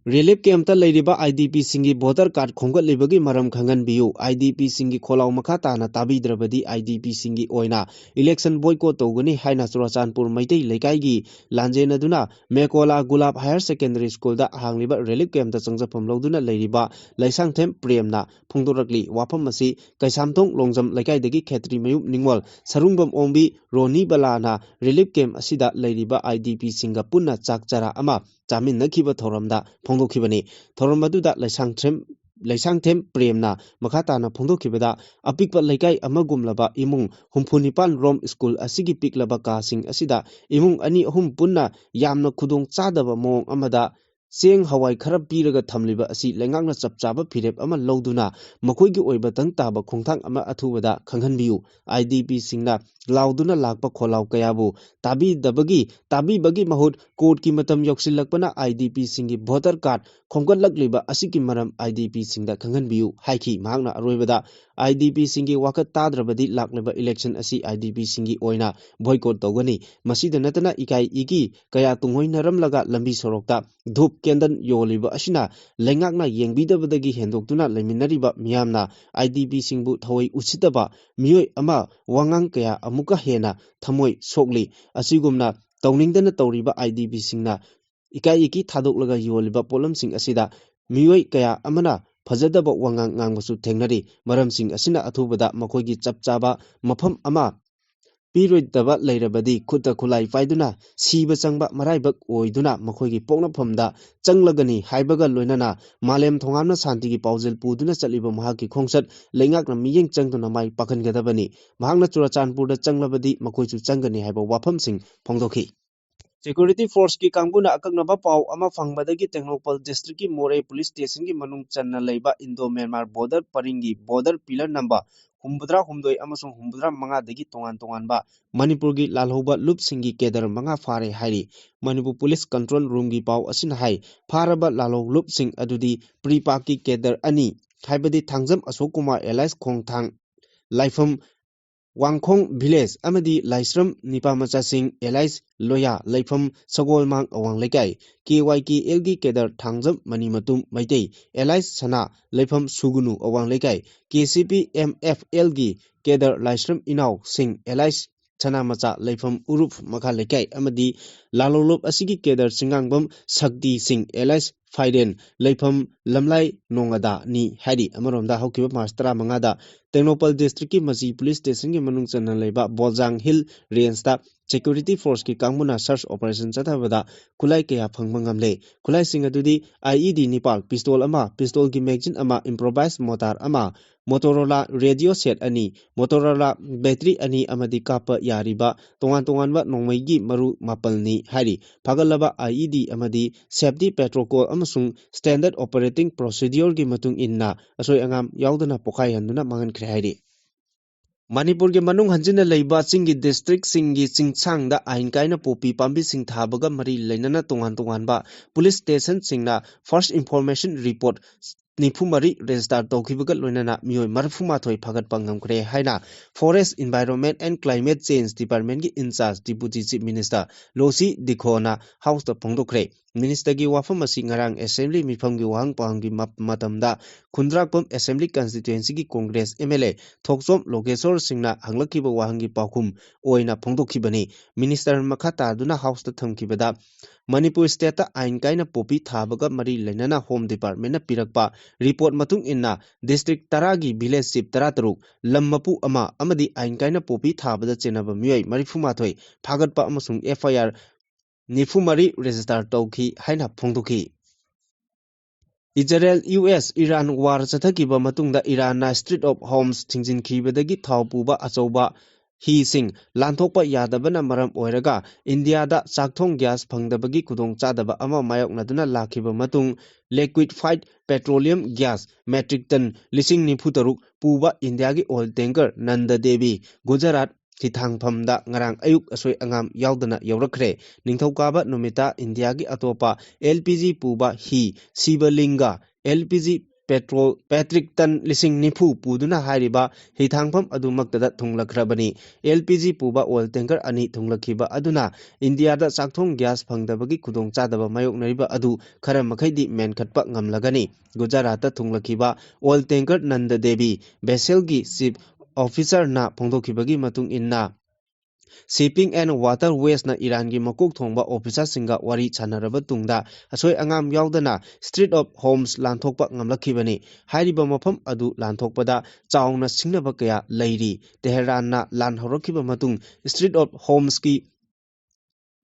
ꯔꯤꯂꯤꯐ ꯀꯦꯝꯞꯇ ꯂꯩꯔꯤꯕ ꯑꯥꯏ ꯗꯤ ꯄꯤꯁꯤꯡꯒꯤ ꯚꯣꯇꯔ ꯀꯥꯔꯗ ꯈꯣꯝꯒꯠꯂꯤꯕꯒꯤ ꯃꯔꯝ ꯈꯪꯍꯟꯕꯤꯌꯨ꯫ ꯑꯥꯏ ꯗꯤ ꯄꯤꯁꯤꯡꯒꯤ ꯈꯣꯜꯂꯥꯎ ꯃꯈꯥ ꯇꯥꯅ ꯇꯥꯕꯤꯗ꯭ꯔꯕꯗꯤ ꯑꯥꯏ ꯗꯤ ꯄꯤꯁꯤꯡꯒꯤ ꯑꯣꯏꯅ ꯏꯂꯦꯛꯁꯟ ꯕꯣꯏꯀꯣꯠ ꯇꯧꯒꯅꯤ ꯍꯥꯏꯅ ꯆꯨꯔꯥꯆꯥꯟꯄꯨꯔ ꯃꯩꯇꯩ ꯂꯩꯀꯥꯏꯒꯤ ꯂꯥꯟꯖꯦꯟꯅꯗꯨꯅ ꯃꯦꯀꯣꯂꯥ ꯒꯨꯂꯥꯞ ꯍꯥꯌꯔ ꯁꯦꯀꯦꯟꯗꯔꯤ ꯁ꯭ꯀꯨꯜꯗ ꯍꯥꯡꯂꯤꯕ ꯔꯤꯂꯤꯐ ꯀꯦꯝꯞꯇ ꯆꯪꯖꯐꯝ ꯂꯧꯗꯨꯅ ꯂꯩꯔꯤꯕ ꯂꯩꯁꯥꯡꯊꯦꯝ ꯄ꯭ꯔꯦꯝꯅ ꯐꯣꯡꯗꯣꯔꯛꯂꯤ꯫ ꯋꯥꯐꯝ ꯑꯁꯤ ꯀꯩꯁꯥꯝꯊꯣꯡ ꯂꯣꯡꯖꯝ ꯂꯩꯀꯥꯏꯗꯒꯤ ꯈꯦꯇ꯭ꯔꯤꯃꯌꯨꯝ ꯅꯤꯡꯉꯣꯜ, ꯁꯔꯨꯡꯕꯝ ꯑꯣꯡꯕꯤ ꯔꯣꯅꯤ ꯕꯂꯥꯅ ꯔꯤꯂꯤꯐ ꯀꯦꯝꯞ ꯑꯁꯤꯗ ꯂꯩꯔꯤꯕ ꯑꯥꯏ ꯗꯤ ꯄꯤꯁꯤꯡꯒ ꯄꯨꯟꯅ ꯆꯥꯛ ꯆꯔꯥ ꯑꯃ ꯆꯥꯃꯤꯟꯅꯈꯤꯕ ꯊꯧꯔꯝꯗ ꯐꯣꯡꯗꯣꯛꯈꯤꯕꯅꯤ꯫ ꯊꯧꯔꯝ ꯑꯗꯨꯗ ꯂꯩꯁꯥꯡꯊꯦꯝ, ꯂꯩꯁꯥꯡꯊꯦꯝ ꯄ꯭ꯔꯦꯝꯅ ꯃꯈꯥ ꯇꯥꯅ ꯐꯣꯡꯗꯣꯛꯈꯤꯕꯗ, ꯑꯄꯤꯛꯄ ꯂꯩꯀꯥꯏ ꯑꯃꯒꯨꯝꯂꯕ ꯏꯃꯨꯡ ꯍꯨꯝꯐꯨ ꯅꯤꯄꯥꯟ ꯔꯣꯝ ꯁ꯭ꯀꯨꯜ ꯑꯁꯤꯒꯤ ꯄꯤꯛꯂꯕ ꯀꯥꯁꯤꯡ ꯑꯁꯤꯗ ꯏꯃꯨꯡ ꯑꯅꯤ ꯑꯍꯨꯝ ꯄꯨꯟꯅ ꯌꯥꯝꯅ ꯈꯨꯗꯣꯡ ꯆꯥꯗꯕ ꯃꯑꯣꯡ ꯑꯃꯗ ꯆꯦꯡ ꯍꯋꯥꯏ ꯈꯔ ꯄꯤꯔꯒ ꯊꯝꯂꯤꯕ ꯑꯁꯤ ꯂꯩꯉꯥꯛꯅ ꯆꯞ ꯆꯥꯕ ꯐꯤꯔꯦꯞ ꯑꯃ ꯂꯧꯗꯨꯅ ꯃꯈꯣꯏꯒꯤ ꯑꯣꯏꯕ ꯇꯪ ꯇꯥꯕ ꯈꯣꯡꯊꯥꯡ ꯑꯃ ꯑꯊꯨꯕꯗ ꯈꯪꯍꯟꯕꯤꯌꯨ꯫ ꯑꯥꯏ ꯗꯤ ꯄꯤꯁꯤꯡꯅ ꯂꯥꯎꯗꯨꯅ ꯂꯥꯛꯄ ꯈꯣꯜꯂꯥꯎ ꯀꯌꯥꯕꯨ ꯇꯥꯕꯤꯗꯕꯒꯤ, ꯇꯥꯕꯤꯕꯒꯤ ꯃꯍꯨꯠ ꯀꯣꯔꯠꯀꯤ ꯃꯇꯝ ꯌꯧꯁꯤꯜꯂꯛꯄꯅ ꯑꯥꯏ ꯗꯤ ꯄꯤꯁꯤꯡꯒꯤ ꯚꯣꯇꯔ ꯀꯥꯔꯗ ꯈꯣꯝꯒꯠꯂꯛꯂꯤꯕ ꯑꯁꯤꯒꯤ ꯃꯔꯝ ꯑꯥꯏ ꯗꯤ ꯄꯤꯁꯤꯡꯗ ꯈꯪꯍꯟꯕꯤꯌꯨ ꯍꯥꯏꯈꯤ꯫ ꯃꯍꯥꯛꯅ ꯑꯔꯣꯏꯕꯗ ꯑꯥꯏ ꯗꯤ ꯄꯤꯁꯤꯡꯒꯤ ꯋꯥꯀꯠ ꯇꯥꯗ꯭ꯔꯕꯗꯤ ꯂꯥꯛꯂꯤꯕ ꯏꯂꯦꯛꯁꯟ ꯑꯁꯤ ꯑꯥꯏ ꯗꯤ ꯄꯤꯁꯤꯡꯒꯤ ꯑꯣꯏꯅ ꯕꯣꯏꯀꯣꯠ ꯇꯧꯒꯅꯤ꯫ ꯃꯁꯤꯗ ꯅꯠꯇꯅ ꯏꯀꯥꯏ ꯏꯒꯤ ꯀꯌꯥ ꯇꯨꯡꯑꯣꯏꯅꯔꯝꯂꯒ ꯂꯝꯕꯤ ꯁꯣꯔꯣꯛꯇ ꯙꯨꯞ ꯀꯦꯟꯗꯜ ꯌꯣꯜꯂꯤꯕ ꯑꯁꯤꯅ ꯂꯩꯉꯥꯛꯅ ꯌꯦꯡꯕꯤꯗꯕꯗꯒꯤ ꯍꯦꯟꯗꯣꯛꯇꯨꯅ ꯂꯩꯃꯤꯟꯅꯔꯤꯕ ꯃꯤꯌꯥꯝꯅ ꯑꯥꯏ ꯗꯤ ꯄꯤꯁꯤꯡꯕꯨ ꯊꯑꯣꯏ ꯎꯁꯤꯠꯇꯕ ꯃꯤꯑꯣꯏ ꯑꯃ ꯋꯥꯉꯥꯡ ꯀꯌꯥ ꯑꯃꯨꯛꯀ ꯍꯦꯟꯅ ꯊꯃꯣꯏ ꯁꯣꯛꯂꯤ꯫ ꯑꯁꯤꯒꯨꯝꯅ ꯇꯧꯅꯤꯡꯗꯅ ꯇꯧꯔꯤꯕ ꯑꯥꯏ ꯗꯤ ꯄꯤꯁꯤꯡꯅ ꯏꯀꯥꯏ ꯏꯀꯤ ꯊꯥꯗꯣꯛꯂꯒ ꯌꯣꯜꯂꯤꯕ ꯄꯣꯠꯂꯝꯁꯤꯡ ꯑꯁꯤꯗ ꯃꯤꯑꯣꯏ ꯀꯌꯥ ꯑꯃꯅ ꯐꯖꯗꯕ ꯋꯥꯉꯥꯡ ꯉꯥꯡꯕꯁꯨ ꯊꯦꯡꯅꯔꯤ꯫ ꯃꯔꯝꯁꯤꯡ ꯑꯁꯤꯅ ꯑꯊꯨꯕꯗ ꯃꯈꯣꯏꯒꯤ ꯆꯞ ꯆꯥꯕ ꯃꯐꯝ ꯑꯃ ꯄꯤꯔꯣꯏꯗꯕ ꯂꯩꯔꯕꯗꯤ ꯈꯨꯠꯇ ꯈꯨꯠꯂꯥꯏ ꯄꯥꯏꯗꯨꯅ ꯁꯤꯕ ꯆꯪꯕ ꯃꯔꯥꯏꯕꯛ ꯑꯣꯏꯗꯨꯅ ꯃꯈꯣꯏꯒꯤ ꯄꯣꯛꯅꯐꯝꯗ ꯆꯪꯂꯒꯅꯤ ꯍꯥꯏꯕꯒ ꯂꯣꯏꯅꯅ ꯃꯥꯂꯦꯝ ꯊꯣꯉꯥꯝꯅ ꯁꯥꯟꯇꯤꯒꯤ ꯄꯥꯎꯖꯦꯜ ꯄꯨꯗꯨꯅ ꯆꯠꯂꯤꯕ ꯃꯍꯥꯛꯀꯤ ꯈꯣꯡꯆꯠ ꯂꯩꯉꯥꯛꯅ ꯃꯤꯠꯌꯦꯡ ꯆꯪꯗꯨꯅ ꯃꯥꯏ ꯄꯥꯛꯍꯟꯒꯗꯕꯅꯤ꯫ ꯃꯍꯥꯛꯅ ꯆꯨꯔꯥꯆꯥꯟꯄꯨꯔꯗ ꯆꯪꯂꯕꯗꯤ ꯃꯈꯣꯏꯁꯨ ꯆꯪꯒꯅꯤ ꯍꯥꯏꯕ ꯋꯥꯐꯝꯁꯤꯡ ꯐꯣꯡꯗꯣꯛꯈꯤ꯫ Security forceꯀꯤ ꯀꯥꯡꯕꯨꯅ ꯑꯀꯛꯅꯕ ꯄꯥꯎ ꯑꯃ ꯐꯪꯕꯗꯒꯤ ꯇꯦꯡꯅꯧꯄꯜ districtꯀꯤ ꯃꯣꯔꯦ police stationꯒꯤ ꯃꯅꯨꯡ ꯆꯟꯅ ꯂꯩꯕ Indo Myanmar border ꯄꯔꯤꯡꯒꯤ border pillar number ꯍꯨꯝꯐꯨꯇꯔꯥ ꯍꯨꯝꯗꯣꯏ ꯑꯃꯁꯨꯡ ꯍꯨꯝꯐꯨꯇꯔꯥ ꯃꯉꯥꯗꯒꯤ ꯇꯣꯉꯥꯟ ꯇꯣꯉꯥꯟꯕ ꯃꯅꯤꯄꯨꯔꯒꯤ ꯂꯥꯜꯍꯧꯕ ꯂꯨꯞꯁꯤꯡꯒꯤ cadre ꯃꯉꯥ ꯐꯥꯔꯦ ꯍꯥꯏꯔꯤ꯫ ꯃꯅꯤꯄꯨꯔ police control roomꯒꯤ ꯄꯥꯎ ꯑꯁꯤꯅ ꯍꯥꯏ, ꯐꯥꯔꯕ ꯂꯥꯜꯍꯧ ꯂꯨꯞꯁꯤꯡ ꯑꯗꯨꯗꯤ PREPAKꯀꯤ cadre ꯑꯅꯤ, ꯍꯥꯏꯕꯗꯤ ꯊꯥꯡꯖꯝ ꯑꯁꯣꯛ ꯀꯨꯃꯥꯔ alias ꯈꯣꯡꯊꯥꯡ, ꯂꯥꯏꯐꯝ ꯋꯥꯡꯈꯣꯡ village ꯑꯃꯗꯤ ꯂꯥꯏꯁ꯭ꯔꯝ ꯅꯤꯄꯥꯃꯆꯥꯁꯤꯡ alias ꯂꯣꯌꯥ, ꯂꯩꯐꯝ ꯁꯒꯣꯜꯃꯥꯡ ꯑꯋꯥꯡ ꯂꯩꯀꯥꯏ, KYKLꯒꯤ cadre ꯊꯥꯡꯖꯝ ꯃꯅꯤꯃꯇꯨꯝ ꯃꯩꯇꯩ alias ꯁꯅꯥ, ꯂꯩꯐꯝ ꯁꯨꯒꯨꯅꯨ ꯑꯋꯥꯡ ꯂꯩꯀꯥꯏ, KCP MFLꯒꯤ cadre ꯂꯥꯏꯁ꯭ꯔꯝ ꯏꯅꯥꯎꯁꯤꯡ alias ꯁꯅꯥꯃꯆꯥ, ꯂꯩꯐꯝ ꯎꯔꯨꯞ ꯃꯈꯥ ꯂꯩꯀꯥꯏ ꯑꯃꯗꯤ ꯂꯥꯂꯣꯂꯨꯞ ꯑꯁꯤꯒꯤ cadre ꯆꯤꯡꯉꯥꯡꯕꯝ ꯁꯛꯇꯤ ꯁꯤꯡ alias ꯐꯥꯏꯔꯦꯟ, ꯂꯩꯐꯝ ꯂꯝꯂꯥꯏ ꯅꯣꯡꯉꯗꯥꯅꯤ ꯍꯥꯏꯔꯤ꯫ ꯑꯃꯔꯣꯝꯗ ꯍꯧꯈꯤꯕ March ꯇꯔꯥꯃꯉꯥꯗ ꯇꯦꯡꯅꯧꯄꯜ districtꯀꯤ ꯃꯆꯤ police stationꯒꯤ ꯃꯅꯨꯡ ꯆꯟꯅ ꯂꯩꯕ ꯕꯣꯜꯖꯥꯡ Hill Rangeꯇ security forceꯀꯤ ꯀꯥꯡꯕꯨꯅ search operation ꯆꯠꯊꯕꯗ ꯈꯨꯠꯂꯥꯏ ꯀꯌꯥ ꯐꯪꯕ ꯉꯝꯂꯦ꯫ ꯈꯨꯠꯂꯥꯏꯁꯤꯡ ꯑꯗꯨꯗꯤ IED ꯅꯤꯄꯥꯜ, pistol ꯑꯃ, pistolꯒꯤ magazine ꯑꯃ, improvised mortar ꯑꯃ, Motorola radio set ꯑꯅꯤ, Motorola battery ꯑꯅꯤ ꯑꯃꯗꯤ ꯀꯥꯞꯄ ꯌꯥꯔꯤꯕ ꯇꯣꯉꯥꯟ ꯇꯣꯉꯥꯟꯕ ꯅꯣꯡꯃꯩꯒꯤ ꯃꯔꯨ ꯃꯥꯄꯜꯅꯤ ꯍꯥꯏꯔꯤ꯫ ꯐꯥꯒꯠꯂꯕ IED ꯑꯃꯗꯤ safety protocol ꯑꯃꯁꯨꯡ standard operating procedureꯒꯤ ꯃꯇꯨꯡ ꯏꯟꯅ ꯑꯁꯣꯏ ꯑꯉꯥꯝ ꯌꯥꯎꯗꯅ ꯄꯣꯈꯥꯏꯍꯟꯗꯨꯅ ꯃꯥꯡꯍꯟꯈ꯭ꯔꯦ ꯍꯥꯏꯔꯤ꯫ ꯃꯅꯤꯄꯨꯔꯒꯤ ꯃꯅꯨꯡ ꯍꯟꯖꯤꯟꯅ ꯂꯩꯕ ꯆꯤꯡꯒꯤ districtꯁꯤꯡꯒꯤ ꯆꯤꯡꯁꯥꯡꯗ ꯑꯥꯏꯟ ꯀꯥꯏꯅ ꯄꯣꯄꯤ ꯄꯥꯝꯕꯤꯁꯤꯡ ꯊꯥꯕꯒ ꯃꯔꯤ ꯂꯩꯅꯅ ꯇꯣꯉꯥꯟ ꯇꯣꯉꯥꯟꯕ police stationꯁꯤꯡꯅ first information report ꯅꯤꯐꯨ ꯃꯔꯤ register ꯇꯧꯈꯤꯕꯒ ꯂꯣꯏꯅꯅ ꯃꯤꯑꯣꯏ ꯃꯔꯤꯐꯨ ꯃꯥꯊꯣꯏ ꯐꯥꯒꯠꯄ ꯉꯝꯈ꯭ꯔꯦ ꯍꯥꯏꯅ Forest, Environment and Climate Change Departmentꯀꯤ in charge Deputy Chief Minister ꯂꯣꯁꯤ ꯗꯤꯈꯣꯅ Houseꯇ ꯐꯣꯡꯗꯣꯛꯈ꯭ꯔꯦ꯫ Minister ꯒꯤ ꯋꯥꯐꯝ ꯑꯁꯤ ꯉꯔꯥꯡ Assembly ꯃꯤꯐꯝꯒꯤ ꯋꯥꯍꯪ ꯄꯥꯎꯍꯪꯒꯤ ꯃ-, ꯃꯇꯝꯗ ꯈꯨꯟꯗ꯭ꯔꯥꯛꯄꯝ Assembly Constituency ꯒꯤ Congress M L A ꯊꯣꯛꯆꯣꯝ ꯂꯣꯀꯦꯁꯣꯔ ꯁꯤꯡꯅ ꯍꯪꯂꯛꯈꯤꯕ ꯋꯥꯍꯪꯒꯤ ꯄꯥꯎꯈꯨꯝ ꯑꯣꯏꯅ ꯐꯣꯡꯗꯣꯛꯈꯤꯕꯅꯤ꯫ Minister ꯃꯈꯥ ꯇꯥꯗꯨꯅ House ꯇ ꯊꯝꯈꯤꯕꯗ, ꯃꯅꯤꯄꯨꯔ state ꯇ ꯑꯥꯏꯟ ꯀꯥꯏꯅ poppy ꯊꯥꯕꯒ ꯃꯔꯤ ꯂꯩꯅꯅ Home Department ꯅ ꯄꯤꯔꯛꯄ report ꯃꯇꯨꯡ ꯏꯟꯅ district ꯇꯔꯥꯒꯤ village chief ꯇꯔꯥꯇꯔꯨꯛ, ꯂꯝ ꯃꯄꯨ ꯑꯃ ꯑꯃꯗꯤ ꯑꯥꯏꯟ ꯀꯥꯏꯅ poppy ꯊꯥꯕꯗ ꯆꯦꯟꯅꯕ ꯃꯤꯑꯣꯏ ꯃꯔꯤꯐꯨꯃꯥꯊꯣꯏ ꯐꯥꯒꯠꯄ ꯑꯃꯁꯨꯡ F I R ꯅꯤꯐꯨ ꯃꯔꯤ register ꯇꯧꯈꯤ ꯍꯥꯏꯅ ꯐꯣꯡꯗꯣꯛꯈꯤ꯫ Israel U S Iran war ꯆꯠꯊꯈꯤꯕ ꯃꯇꯨꯡꯗ ꯏꯔꯥꯟꯅ Strait of Hormuz ꯊꯤꯡꯖꯤꯟꯈꯤꯕꯗꯒꯤ ꯊꯥꯎ ꯄꯨꯕ ꯑꯆꯧꯕ ꯍꯤꯁꯤꯡ ꯂꯥꯟꯊꯣꯛꯄ ꯌꯥꯗꯕꯅ ꯃꯔꯝ ꯑꯣꯏꯔꯒ ꯏꯟꯗꯤꯌꯥꯗ ꯆꯥꯛꯊꯣꯡ gas ꯐꯪꯗꯕꯒꯤ ꯈꯨꯗꯣꯡꯆꯥꯗꯕ ꯑꯃ ꯃꯥꯌꯣꯛꯅꯗꯨꯅ ꯂꯥꯛꯈꯤꯕ ꯃꯇꯨꯡ, liquefied petroleum gas metric ton ꯂꯤꯁꯤꯡ ꯅꯤꯐꯨ ꯇꯔꯨꯛ ꯄꯨꯕ ꯏꯟꯗꯤꯌꯥꯒꯤ oil tanker ꯅꯟꯗ ꯗꯦꯕꯤ ꯒꯨꯖꯔꯥꯠ ꯍꯤꯊꯥꯡꯐꯝꯗ ꯉꯔꯥꯡ ꯑꯌꯨꯛ ꯑꯁꯣꯏ ꯑꯉꯥꯝ ꯌꯥꯎꯗꯅ ꯌꯧꯔꯛꯈ꯭ꯔꯦ꯫ ꯅꯤꯡꯊꯧꯀꯥꯕ ꯅꯨꯃꯤꯠꯇ ꯏꯟꯗꯤꯌꯥꯒꯤ ꯑꯇꯣꯞꯄ L P G ꯄꯨꯕ ꯍꯤ ꯁꯤꯕꯂꯤꯡꯒ L P G petrol metric ton ꯂꯤꯁꯤꯡ ꯅꯤꯐꯨ ꯄꯨꯗꯨꯅ ꯍꯥꯏꯔꯤꯕ ꯍꯤꯊꯥꯡꯐꯝ ꯑꯗꯨꯃꯛꯇꯗ ꯊꯨꯡꯂꯈ꯭ꯔꯕꯅꯤ꯫ L P G ꯄꯨꯕ oil tanker ꯑꯅꯤ ꯊꯨꯡꯂꯛꯈꯤꯕ ꯑꯗꯨꯅ ꯏꯟꯗꯤꯌꯥꯗ ꯆꯥꯛꯊꯣꯡ gas ꯐꯪꯗꯕꯒꯤ ꯈꯨꯗꯣꯡꯆꯥꯗꯕ ꯃꯥꯌꯣꯛꯅꯔꯤꯕ ꯑꯗꯨ ꯈꯔ ꯃꯈꯩꯗꯤ ꯃꯦꯟꯈꯠꯄ ꯉꯝꯂꯒꯅꯤ꯫ ꯒꯨꯖꯔꯥꯠꯇ ꯊꯨꯡꯂꯛꯈꯤꯕ oil tanker Nanda Devi vessel ꯒꯤ chief officer ꯅ ꯐꯣꯡꯗꯣꯛꯈꯤꯕꯒꯤ ꯃꯇꯨꯡ ꯏꯟꯅ, Shipping and Waterways ꯅ ꯏꯔꯥꯟꯒꯤ ꯃꯀꯣꯛ ꯊꯣꯡꯕ officer ꯁꯤꯡꯒ ꯋꯥꯔꯤ ꯁꯥꯟꯅꯔꯕ ꯇꯨꯡꯗ ꯑꯁꯣꯏ ꯑꯉꯥꯝ ꯌꯥꯎꯗꯅ Strait of Hormuz ꯂꯥꯟꯊꯣꯛꯄ ꯉꯝꯂꯛꯈꯤꯕꯅꯤ꯫ ꯍꯥꯏꯔꯤꯕ ꯃꯐꯝ ꯑꯗꯨ ꯂꯥꯟꯊꯣꯛꯄꯗ ꯆꯥꯎꯅ ꯁꯤꯡꯅꯕ ꯀꯌꯥ ꯂꯩꯔꯤ꯫ ꯇꯦꯍꯔꯥꯟꯅ ꯂꯥꯟ ꯍꯧꯔꯛꯈꯤꯕ ꯃꯇꯨꯡ Strait of Hormuz ꯀꯤ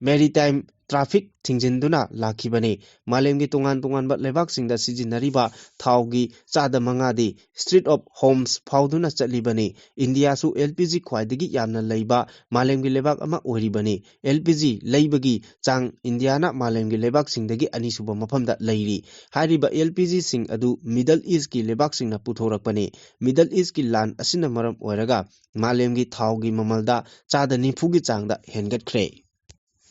maritime traffic ꯊꯤꯡꯖꯤꯟꯗꯨꯅ ꯂꯥꯛꯈꯤꯕꯅꯤ꯫ ꯃꯥꯂꯦꯝꯒꯤ ꯇꯣꯉꯥꯟ ꯇꯣꯉꯥꯟꯕ ꯂꯩꯕꯥꯛꯁꯤꯡꯗ ꯁꯤꯖꯤꯟꯅꯔꯤꯕ ꯊꯥꯎꯒꯤ ꯆꯥꯗ ꯃꯉꯥꯗꯤ Strait of Hormuz ꯐꯥꯎꯗꯨꯅ ꯆꯠꯂꯤꯕꯅꯤ꯫ ꯏꯟꯗꯤꯌꯥꯁꯨ L P G ꯈ꯭ꯋꯥꯏꯗꯒꯤ ꯌꯥꯝꯅ ꯂꯩꯕ ꯃꯥꯂꯦꯝꯒꯤ ꯂꯩꯕꯥꯛ ꯑꯃ ꯑꯣꯏꯔꯤꯕꯅꯤ꯫ L P G ꯂꯩꯕꯒꯤ ꯆꯥꯡ ꯏꯟꯗꯤꯌꯥꯅ ꯃꯥꯂꯦꯝꯒꯤ ꯂꯩꯕꯥꯛꯁꯤꯡꯗꯒꯤ ꯑꯅꯤꯁꯨꯕ ꯃꯐꯝꯗ ꯂꯩꯔꯤ꯫ ꯍꯥꯏꯔꯤꯕ L P G ꯁꯤꯡ ꯑꯗꯨ Middle East ꯀꯤ ꯂꯩꯕꯥꯛꯁꯤꯡꯅ ꯄꯨꯊꯣꯔꯛꯄꯅꯤ꯫ Middle East ꯀꯤ ꯂꯥꯟ ꯑꯁꯤꯅ ꯃꯔꯝ ꯑꯣꯏꯔꯒ ꯃꯥꯂꯦꯝꯒꯤ ꯊꯥꯎꯒꯤ ꯃꯃꯜꯗ ꯆꯥꯗ ꯅꯤꯐꯨꯒꯤ ꯆꯥꯡꯗ ꯍꯦꯟꯒꯠꯈ꯭ꯔꯦ꯫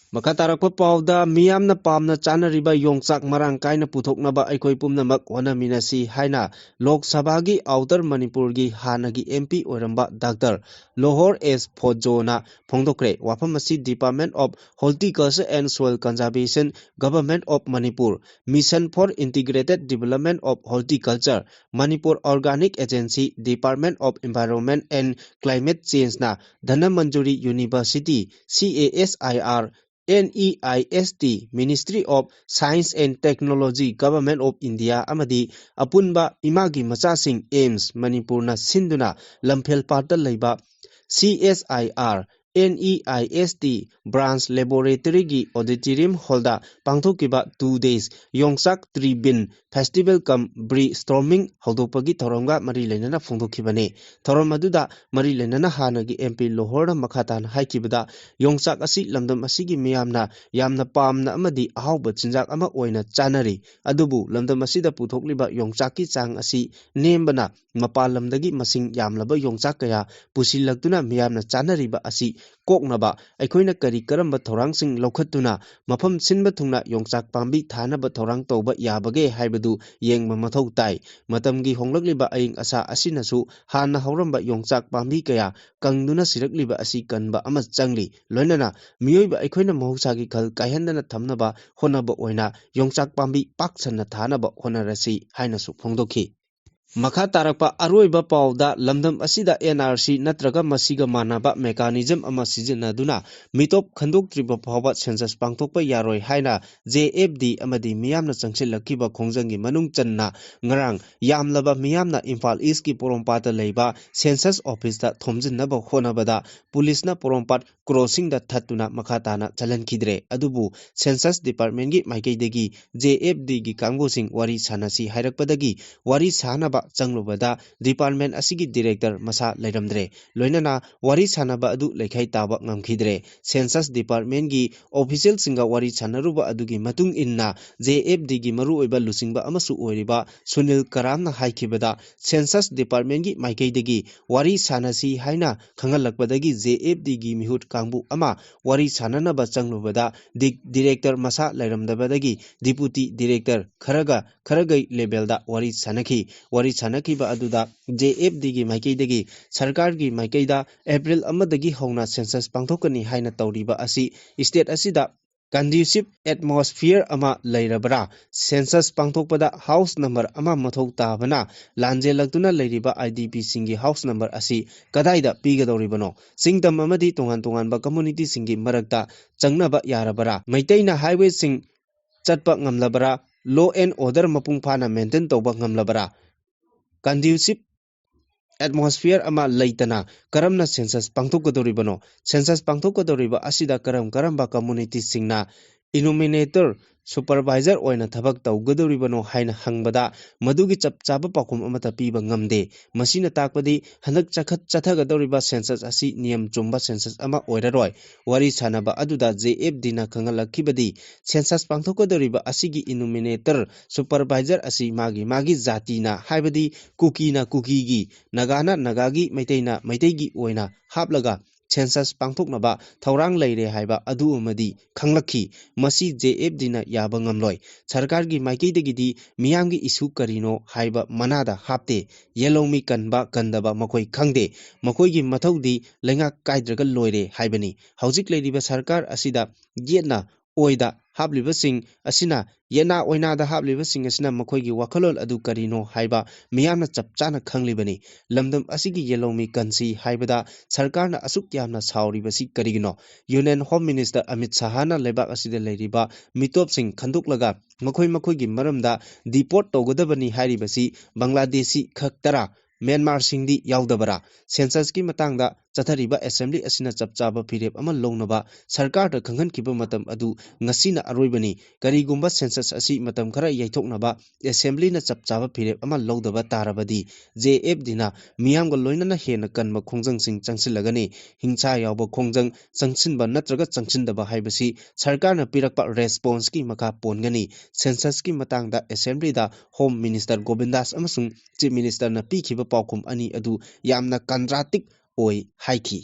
ꯃꯈꯥ ꯇꯥꯔꯛꯄ ꯄꯥꯎꯗ, ꯃꯤꯌꯥꯝꯅ ꯄꯥꯝꯅ ꯆꯥꯅꯔꯤꯕ ꯌꯣꯡꯆꯥꯛ ꯃꯔꯥꯡ ꯀꯥꯏꯅ ꯄꯨꯊꯣꯛꯅꯕ ꯑꯩꯈꯣꯏ ꯄꯨꯝꯅꯃꯛ ꯍꯣꯠꯅꯃꯤꯟꯅꯁꯤ ꯍꯥꯏꯅ ꯂꯣꯛ ꯁꯚꯥꯒꯤ ꯑꯥꯎꯇꯔ ꯃꯅꯤꯄꯨꯔꯒꯤ ꯍꯥꯟꯅꯒꯤ M P ꯑꯣꯏꯔꯝꯕ ꯗꯥꯛꯇꯔ ꯂꯣꯍꯣꯔ ꯑꯦꯁ ꯐꯣꯖꯣꯅ ꯐꯣꯡꯗꯣꯛꯈ꯭ꯔꯦ꯫ ꯋꯥꯐꯝ ꯑꯁꯤ Department of Horticulture and Soil Conservation, Government of Manipur, Mission for Integrated Development of Horticulture, Manipur Organic Agency, Department of Environment and Climate Change ꯅ Dhanamanjuri University, C A S I R, N E I S T, Ministry of Science and Technology, Government of India ꯑꯃꯗꯤ ꯑꯄꯨꯟꯕ ꯏꯃꯥꯒꯤ ꯃꯆꯥꯁꯤꯡ AIIMS ꯃꯅꯤꯄꯨꯔꯅ ꯁꯤꯟꯗꯨꯅ ꯂꯝꯐꯦꯜ ꯄꯥꯠꯇ ꯂꯩꯕ C S I R, N E I S T branch laboratory ꯒꯤ auditorium hall ꯗ ꯄꯥꯡꯊꯣꯛꯈꯤꯕ two days ꯌꯣꯡꯆꯥꯛ Tree Bean Festival cum Bee Storming ꯍꯧꯗꯣꯛꯄꯒꯤ ꯊꯧꯔꯝꯒ ꯃꯔꯤ ꯂꯩꯅꯅ ꯐꯣꯡꯗꯣꯛꯈꯤꯕꯅꯤ꯫ ꯊꯧꯔꯝ ꯑꯗꯨꯗ ꯃꯔꯤ ꯂꯩꯅꯅ ꯍꯥꯟꯅꯒꯤ M P ꯂꯣꯍꯣꯔꯅ ꯃꯈꯥ ꯇꯥꯅ ꯍꯥꯏꯈꯤꯕꯗ, ꯌꯣꯡꯆꯥꯛ ꯑꯁꯤ ꯂꯝꯗꯝ ꯑꯁꯤꯒꯤ ꯃꯤꯌꯥꯝꯅ ꯌꯥꯝꯅ ꯄꯥꯝꯅ ꯑꯃꯗꯤ ꯑꯍꯥꯎꯕ ꯆꯤꯟꯖꯥꯛ ꯑꯃ ꯑꯣꯏꯅ ꯆꯥꯅꯔꯤ꯫ ꯑꯗꯨꯕꯨ ꯂꯝꯗꯝ ꯑꯁꯤꯗ ꯄꯨꯊꯣꯛꯂꯤꯕ ꯌꯣꯡꯆꯥꯛꯀꯤ ꯆꯥꯡ ꯑꯁꯤ ꯅꯦꯝꯕꯅ ꯃꯄꯥꯟ ꯂꯝꯗꯒꯤ ꯃꯁꯤꯡ ꯌꯥꯝꯂꯕ ꯌꯣꯡꯆꯥꯛ ꯀꯌꯥ ꯄꯨꯁꯤꯜꯂꯛꯇꯨꯅ ꯃꯤꯌꯥꯝꯅ ꯆꯥꯅꯔꯤꯕ ꯑꯁꯤ ꯀꯣꯛꯅꯕ ꯑꯩꯈꯣꯏꯅ ꯀꯔꯤ ꯀꯔꯝꯕ ꯊꯧꯔꯥꯡꯁꯤꯡ ꯂꯧꯈꯠꯇꯨꯅ ꯃꯐꯝ ꯁꯤꯟꯕ ꯊꯨꯡꯅ ꯌꯣꯡꯆꯥꯛ ꯄꯥꯝꯕꯤ ꯊꯥꯅꯕ ꯊꯧꯔꯥꯡ ꯇꯧꯕ ꯌꯥꯕꯒꯦ ꯍꯥꯏꯕꯗꯨ ꯌꯦꯡꯕ ꯃꯊꯧ ꯇꯥꯏ꯫ ꯃꯇꯝꯒꯤ ꯍꯣꯡꯂꯛꯂꯤꯕ ꯑꯏꯪ ꯑꯁꯥ ꯑꯁꯤꯅꯁꯨ ꯍꯥꯟꯅ ꯍꯧꯔꯝꯕ ꯌꯣꯡꯆꯥꯛ ꯄꯥꯝꯕꯤ ꯀꯌꯥ ꯀꯪꯗꯨꯅ ꯁꯤꯔꯛꯂꯤꯕ ꯑꯁꯤ ꯀꯟꯕ ꯑꯃ ꯆꯪꯂꯤ꯫ ꯂꯣꯏꯅꯅ ꯃꯤꯑꯣꯏꯕ ꯑꯩꯈꯣꯏꯅ ꯃꯍꯧꯁꯥꯒꯤ ꯈꯜ ꯀꯥꯏꯍꯟꯗꯅ ꯊꯝꯅꯕ ꯍꯣꯠꯅꯕ ꯑꯣꯏꯅ ꯌꯣꯡꯆꯥꯛ ꯄꯥꯝꯕꯤ ꯄꯥꯛ ꯁꯟꯅ ꯊꯥꯅꯕ ꯍꯣꯠꯅꯔꯁꯤ ꯍꯥꯏꯅꯁꯨ ꯐꯣꯡꯗꯣꯛꯈꯤ꯫ ꯃꯈꯥ ꯇꯥꯔꯛꯄ ꯑꯔꯣꯏꯕ ꯄꯥꯎꯗ, ꯂꯝꯗꯝ ꯑꯁꯤꯗ N R C ꯅꯠꯇ꯭ꯔꯒ ꯃꯁꯤꯒ ꯃꯥꯟꯅꯕ mechanism ꯑꯃ ꯁꯤꯖꯤꯟꯅꯗꯨꯅ ꯃꯤꯇꯣꯞ ꯈꯟꯗꯣꯛꯇ꯭ꯔꯤꯕ ꯐꯥꯎꯕ census ꯄꯥꯡꯊꯣꯛꯄ ꯌꯥꯔꯣꯏ ꯍꯥꯏꯅ J F D ꯑꯃꯗꯤ ꯃꯤꯌꯥꯝꯅ ꯆꯪꯁꯤꯜꯂꯛꯈꯤꯕ ꯈꯣꯡꯖꯪꯒꯤ ꯃꯅꯨꯡ ꯆꯟꯅ ꯉꯔꯥꯡ ꯌꯥꯝꯂꯕ ꯃꯤꯌꯥꯝꯅ ꯏꯝꯐꯥꯜ East ꯀꯤ ꯄꯣꯔꯣꯝꯄꯥꯠꯇ ꯂꯩꯕ census office ꯇ ꯊꯣꯝꯖꯤꯟꯅꯕ ꯍꯣꯠꯅꯕꯗ ꯄꯨꯂꯤꯁꯅ ꯄꯣꯔꯣꯝꯄꯥꯠ crossing ꯗ ꯊꯠꯇꯨꯅ ꯃꯈꯥ ꯇꯥꯅ ꯆꯠꯍꯟꯈꯤꯗ꯭ꯔꯦ꯫ ꯑꯗꯨꯕꯨ census department ꯀꯤ ꯃꯥꯏꯀꯩꯗꯒꯤ J F D ꯒꯤ ꯀꯥꯡꯕꯨꯁꯤꯡ ꯋꯥꯔꯤ ꯁꯥꯟꯅꯁꯤ ꯍꯥꯏꯔꯛꯄꯗꯒꯤ ꯋꯥꯔꯤ ꯁꯥꯅꯕ ꯆꯪꯂꯨꯕꯗ department ꯑꯁꯤꯒꯤ director ꯃꯁꯥ ꯂꯩꯔꯝꯗ꯭ꯔꯦ꯫ ꯂꯣꯏꯅꯅ ꯋꯥꯔꯤ ꯁꯥꯟꯅꯕ ꯑꯗꯨ ꯂꯩꯈꯥꯏ ꯇꯥꯕ ꯉꯝꯈꯤꯗ꯭ꯔꯦ꯫ Census departmentꯀꯤ officialꯁꯤꯡꯒ ꯋꯥꯔꯤ ꯁꯥꯟꯅꯔꯨꯕ ꯑꯗꯨꯒꯤ ꯃꯇꯨꯡ ꯏꯟꯅ JFDꯒꯤ ꯃꯔꯨꯑꯣꯏꯕ ꯂꯨꯆꯤꯡꯕ ꯑꯃꯁꯨ ꯑꯣꯏꯔꯤꯕ ꯁꯨꯅꯤꯜ ꯀꯔꯥꯝꯅ ꯍꯥꯏꯈꯤꯕꯗ, Census departmentꯀꯤ ꯃꯥꯏꯀꯩꯗꯒꯤ ꯋꯥꯔꯤ ꯁꯥꯟꯅꯁꯤ ꯍꯥꯏꯅ ꯈꯪꯍꯜꯂꯛꯄꯗꯒꯤ JFDꯒꯤ ꯃꯤꯍꯨꯠ ꯀꯥꯡꯕꯨ ꯑꯃ ꯋꯥꯔꯤ ꯁꯥꯟꯅꯅꯕ ꯆꯪꯂꯨꯕꯗ ꯗꯤ-, director ꯃꯁꯥ ꯂꯩꯔꯝꯗꯕꯗꯒꯤ deputy director ꯈꯔꯒ ꯈꯔꯒꯩ levelꯗ ꯋꯥꯔꯤ ꯁꯥꯟꯅꯈꯤ꯫ ꯋꯥꯔꯤ ꯁꯥꯟꯅꯈꯤꯕ ꯑꯗꯨꯗ JFDꯒꯤ ꯃꯥꯏꯀꯩꯗꯒꯤ ꯁꯔꯀꯥꯔꯒꯤ ꯃꯥꯏꯀꯩꯗ April ꯑꯃꯗꯒꯤ ꯍꯧꯅ census ꯄꯥꯡꯊꯣꯛꯀꯅꯤ ꯍꯥꯏꯅ ꯇꯧꯔꯤꯕ ꯑꯁꯤ state ꯑꯁꯤꯗ conducive atmosphere ꯑꯃ ꯂꯩꯔꯕ꯭ꯔꯥ? Census ꯄꯥꯡꯊꯣꯛꯄꯗ house number ꯑꯃ ꯃꯊꯧ ꯇꯥꯕꯅ ꯂꯥꯟꯖꯦꯜꯂꯛꯇꯨꯅ ꯂꯩꯔꯤꯕ IDPꯁꯤꯡꯒꯤ house number ꯑꯁꯤ ꯀꯗꯥꯏꯗ ꯄꯤꯒꯗꯧꯔꯤꯕꯅꯣ? ꯆꯤꯡꯗꯝ ꯑꯃꯗꯤ ꯇꯣꯉꯥꯟ ꯇꯣꯉꯥꯟꯕ communityꯁꯤꯡꯒꯤ ꯃꯔꯛꯇ ꯆꯪꯅꯕ ꯌꯥꯔꯕꯔꯥ? ꯃꯩꯇꯩꯅ highwayꯁꯤꯡ ꯆꯠꯄ ꯉꯝꯂꯕꯔꯥ? Law and order ꯃꯄꯨꯡ ꯐꯥꯅ maintain ꯇꯧꯕ ꯉꯝꯂꯕꯔꯥ? Conducive atmosphere ꯑꯃ ꯂꯩꯇꯅ ꯀꯔꯝꯅ census ꯄꯥꯡꯊꯣꯛꯀꯗꯧꯔꯤꯕꯅꯣ? Census ꯄꯥꯡꯊꯣꯛꯀꯗꯧꯔꯤꯕ ꯑꯁꯤꯗ ꯀꯔꯝ ꯀꯔꯝꯕ communityꯁꯤꯡꯅ enumerator, supervisor ꯑꯣꯏꯅ ꯊꯕꯛ ꯇꯧꯒꯗꯧꯔꯤꯕꯅꯣ ꯍꯥꯏꯅ ꯍꯪꯕꯗ ꯃꯗꯨꯒꯤ ꯆꯞ ꯆꯥꯕ ꯄꯥꯎꯈꯨꯝ ꯑꯃꯠꯇ ꯄꯤꯕ ꯉꯝꯗꯦ꯫ ꯃꯁꯤꯅ ꯇꯥꯛꯄꯗꯤ ꯍꯟꯗꯛ ꯆꯈꯠ-, ꯆꯠꯊꯒꯗꯧꯔꯤꯕ census ꯑꯁꯤ ꯅꯤꯌꯝ ꯆꯨꯝꯕ census ꯑꯃ ꯑꯣꯏꯔꯔꯣꯏ꯫ ꯋꯥꯔꯤ ꯁꯥꯟꯅꯕ ꯑꯗꯨꯗ JFDꯅ ꯈꯪꯍꯜꯂꯛꯈꯤꯕꯗꯤ, census ꯄꯥꯡꯊꯣꯛꯀꯗꯧꯔꯤꯕ ꯑꯁꯤꯒꯤ enumerator, supervisor ꯑꯁꯤ ꯃꯥꯒꯤ ꯃꯥꯒꯤ ꯖꯥꯇꯤꯅ, ꯍꯥꯏꯕꯗꯤ ꯀꯨꯀꯤꯅ ꯀꯨꯀꯤꯒꯤ, ꯅꯥꯒꯥꯅ ꯅꯥꯒꯥꯒꯤ, ꯃꯩꯇꯩꯅ ꯃꯩꯇꯩꯒꯤ ꯑꯣꯏꯅ ꯍꯥꯞꯂꯒ census ꯄꯥꯡꯊꯣꯛꯅꯕ ꯊꯧꯔꯥꯡ ꯂꯩꯔꯦ ꯍꯥꯏꯕ ꯑꯗꯨ ꯑꯃꯗꯤ ꯈꯪꯂꯛꯈꯤ꯫ ꯃꯁꯤ JFDꯅ ꯌꯥꯕ ꯉꯝꯂꯣꯏ꯫ ꯁꯔꯀꯥꯔꯒꯤ ꯃꯥꯏꯀꯩꯗꯒꯤꯗꯤ ꯃꯤꯌꯥꯝꯒꯤ issue ꯀꯔꯤꯅꯣ ꯍꯥꯏꯕ ꯃꯅꯥꯗ ꯍꯥꯞꯇꯦ꯫ ꯌꯦꯜꯍꯧꯃꯤ ꯀꯟꯕ ꯀꯟꯗꯕ ꯃꯈꯣꯏ ꯈꯪꯗꯦ꯫ ꯃꯈꯣꯏꯒꯤ ꯃꯊꯧꯗꯤ ꯂꯩꯉꯥꯛ ꯀꯥꯏꯗ꯭ꯔꯒ ꯂꯣꯏꯔꯦ ꯍꯥꯏꯕꯅꯤ꯫ ꯍꯧꯖꯤꯛ ꯂꯩꯔꯤꯕ ꯁꯔꯀꯥꯔ ꯑꯁꯤꯗ ꯌꯦꯠꯅ ꯑꯣꯏꯗ ꯍꯥꯞꯂꯤꯕꯁꯤꯡ ꯑꯁꯤꯅ, ꯌꯦꯠꯅ ꯑꯣꯏꯅꯥꯗ ꯍꯥꯞꯂꯤꯕꯁꯤꯡ ꯑꯁꯤꯅ ꯃꯈꯣꯏꯒꯤ ꯋꯥꯈꯜꯂꯣꯟ ꯑꯗꯨ ꯀꯔꯤꯅꯣ ꯍꯥꯏꯕ ꯃꯤꯌꯥꯝꯅ ꯆꯞ ꯆꯥꯅ ꯈꯪꯂꯤꯕꯅꯤ꯫ ꯂꯝꯗꯝ ꯑꯁꯤꯒꯤ ꯌꯦꯜꯍꯧꯃꯤ ꯀꯟꯁꯤ ꯍꯥꯏꯕꯗ ꯁꯔꯀꯥꯔꯅ ꯑꯁꯨꯛ ꯌꯥꯝꯅ ꯁꯥꯎꯔꯤꯕꯁꯤ ꯀꯔꯤꯒꯤꯅꯣ? Union Home Minister ꯑꯃꯤꯠ ꯁꯥꯍꯅ ꯂꯩꯕꯥꯛ ꯑꯁꯤꯗ ꯂꯩꯔꯤꯕ ꯃꯤꯇꯣꯞꯁꯤꯡ ꯈꯟꯗꯣꯛꯂꯒ ꯃꯈꯣꯏ ꯃꯈꯣꯏꯒꯤ ꯃꯔꯝꯗ deport ꯇꯧꯒꯗꯕꯅꯤ ꯍꯥꯏꯔꯤꯕꯁꯤ ꯕꯪꯒ꯭ꯂꯥꯗꯦꯁꯤ ꯈꯛꯇꯔꯥ? ꯃ꯭ꯌꯥꯟꯃꯥꯔꯁꯤꯡꯗꯤ ꯌꯥꯎꯗꯕꯔꯥ? Censusꯀꯤ ꯃꯇꯥꯡꯗ ꯆꯠꯊꯔꯤꯕ assembly ꯑꯁꯤꯅ ꯆꯞ ꯆꯥꯕ ꯐꯤꯔꯦꯞ ꯑꯃ ꯂꯧꯅꯕ ꯁꯔꯀꯥꯔꯗ ꯈꯪꯍꯟꯈꯤꯕ ꯃꯇꯝ ꯑꯗꯨ ꯉꯁꯤꯅ ꯑꯔꯣꯏꯕꯅꯤ꯫ ꯀꯔꯤꯒꯨꯝꯕ census ꯑꯁꯤ ꯃꯇꯝ ꯈꯔ ꯌꯩꯊꯣꯛꯅꯕ assemblyꯅ ꯆꯞ ꯆꯥꯕ ꯐꯤꯔꯦꯞ ꯑꯃ ꯂꯧꯗꯕ ꯇꯥꯔꯕꯗꯤ, JFDꯅ ꯃꯤꯌꯥꯝꯒ ꯂꯣꯏꯅꯅ ꯍꯦꯟꯅ ꯀꯟꯕ ꯈꯣꯡꯖꯪꯁꯤꯡ ꯆꯪꯁꯤꯜꯂꯒꯅꯤ꯫ ꯍꯤꯡꯁꯥ ꯌꯥꯎꯕ ꯈꯣꯡꯖꯪ ꯆꯪꯁꯤꯟꯕ ꯅꯠꯇ꯭ꯔꯒ ꯆꯪꯁꯤꯟꯗꯕ ꯍꯥꯏꯕꯁꯤ ꯁꯔꯀꯥꯔꯅ ꯄꯤꯔꯛꯄ responseꯀꯤ ꯃꯈꯥ ꯄꯣꯟꯒꯅꯤ꯫ Censusꯀꯤ ꯃꯇꯥꯡꯗ assemblyꯗ Home Minister ꯒꯣꯕꯤꯟꯗꯥꯁ ꯑꯃꯁꯨꯡ Chief Ministerꯅ ꯄꯤꯈꯤꯕ ꯄꯥꯎꯈꯨꯝ ꯑꯅꯤ ꯑꯗꯨ ꯌꯥꯝꯅ contradict ꯑꯣꯏ ꯍꯥꯏꯈꯤ꯫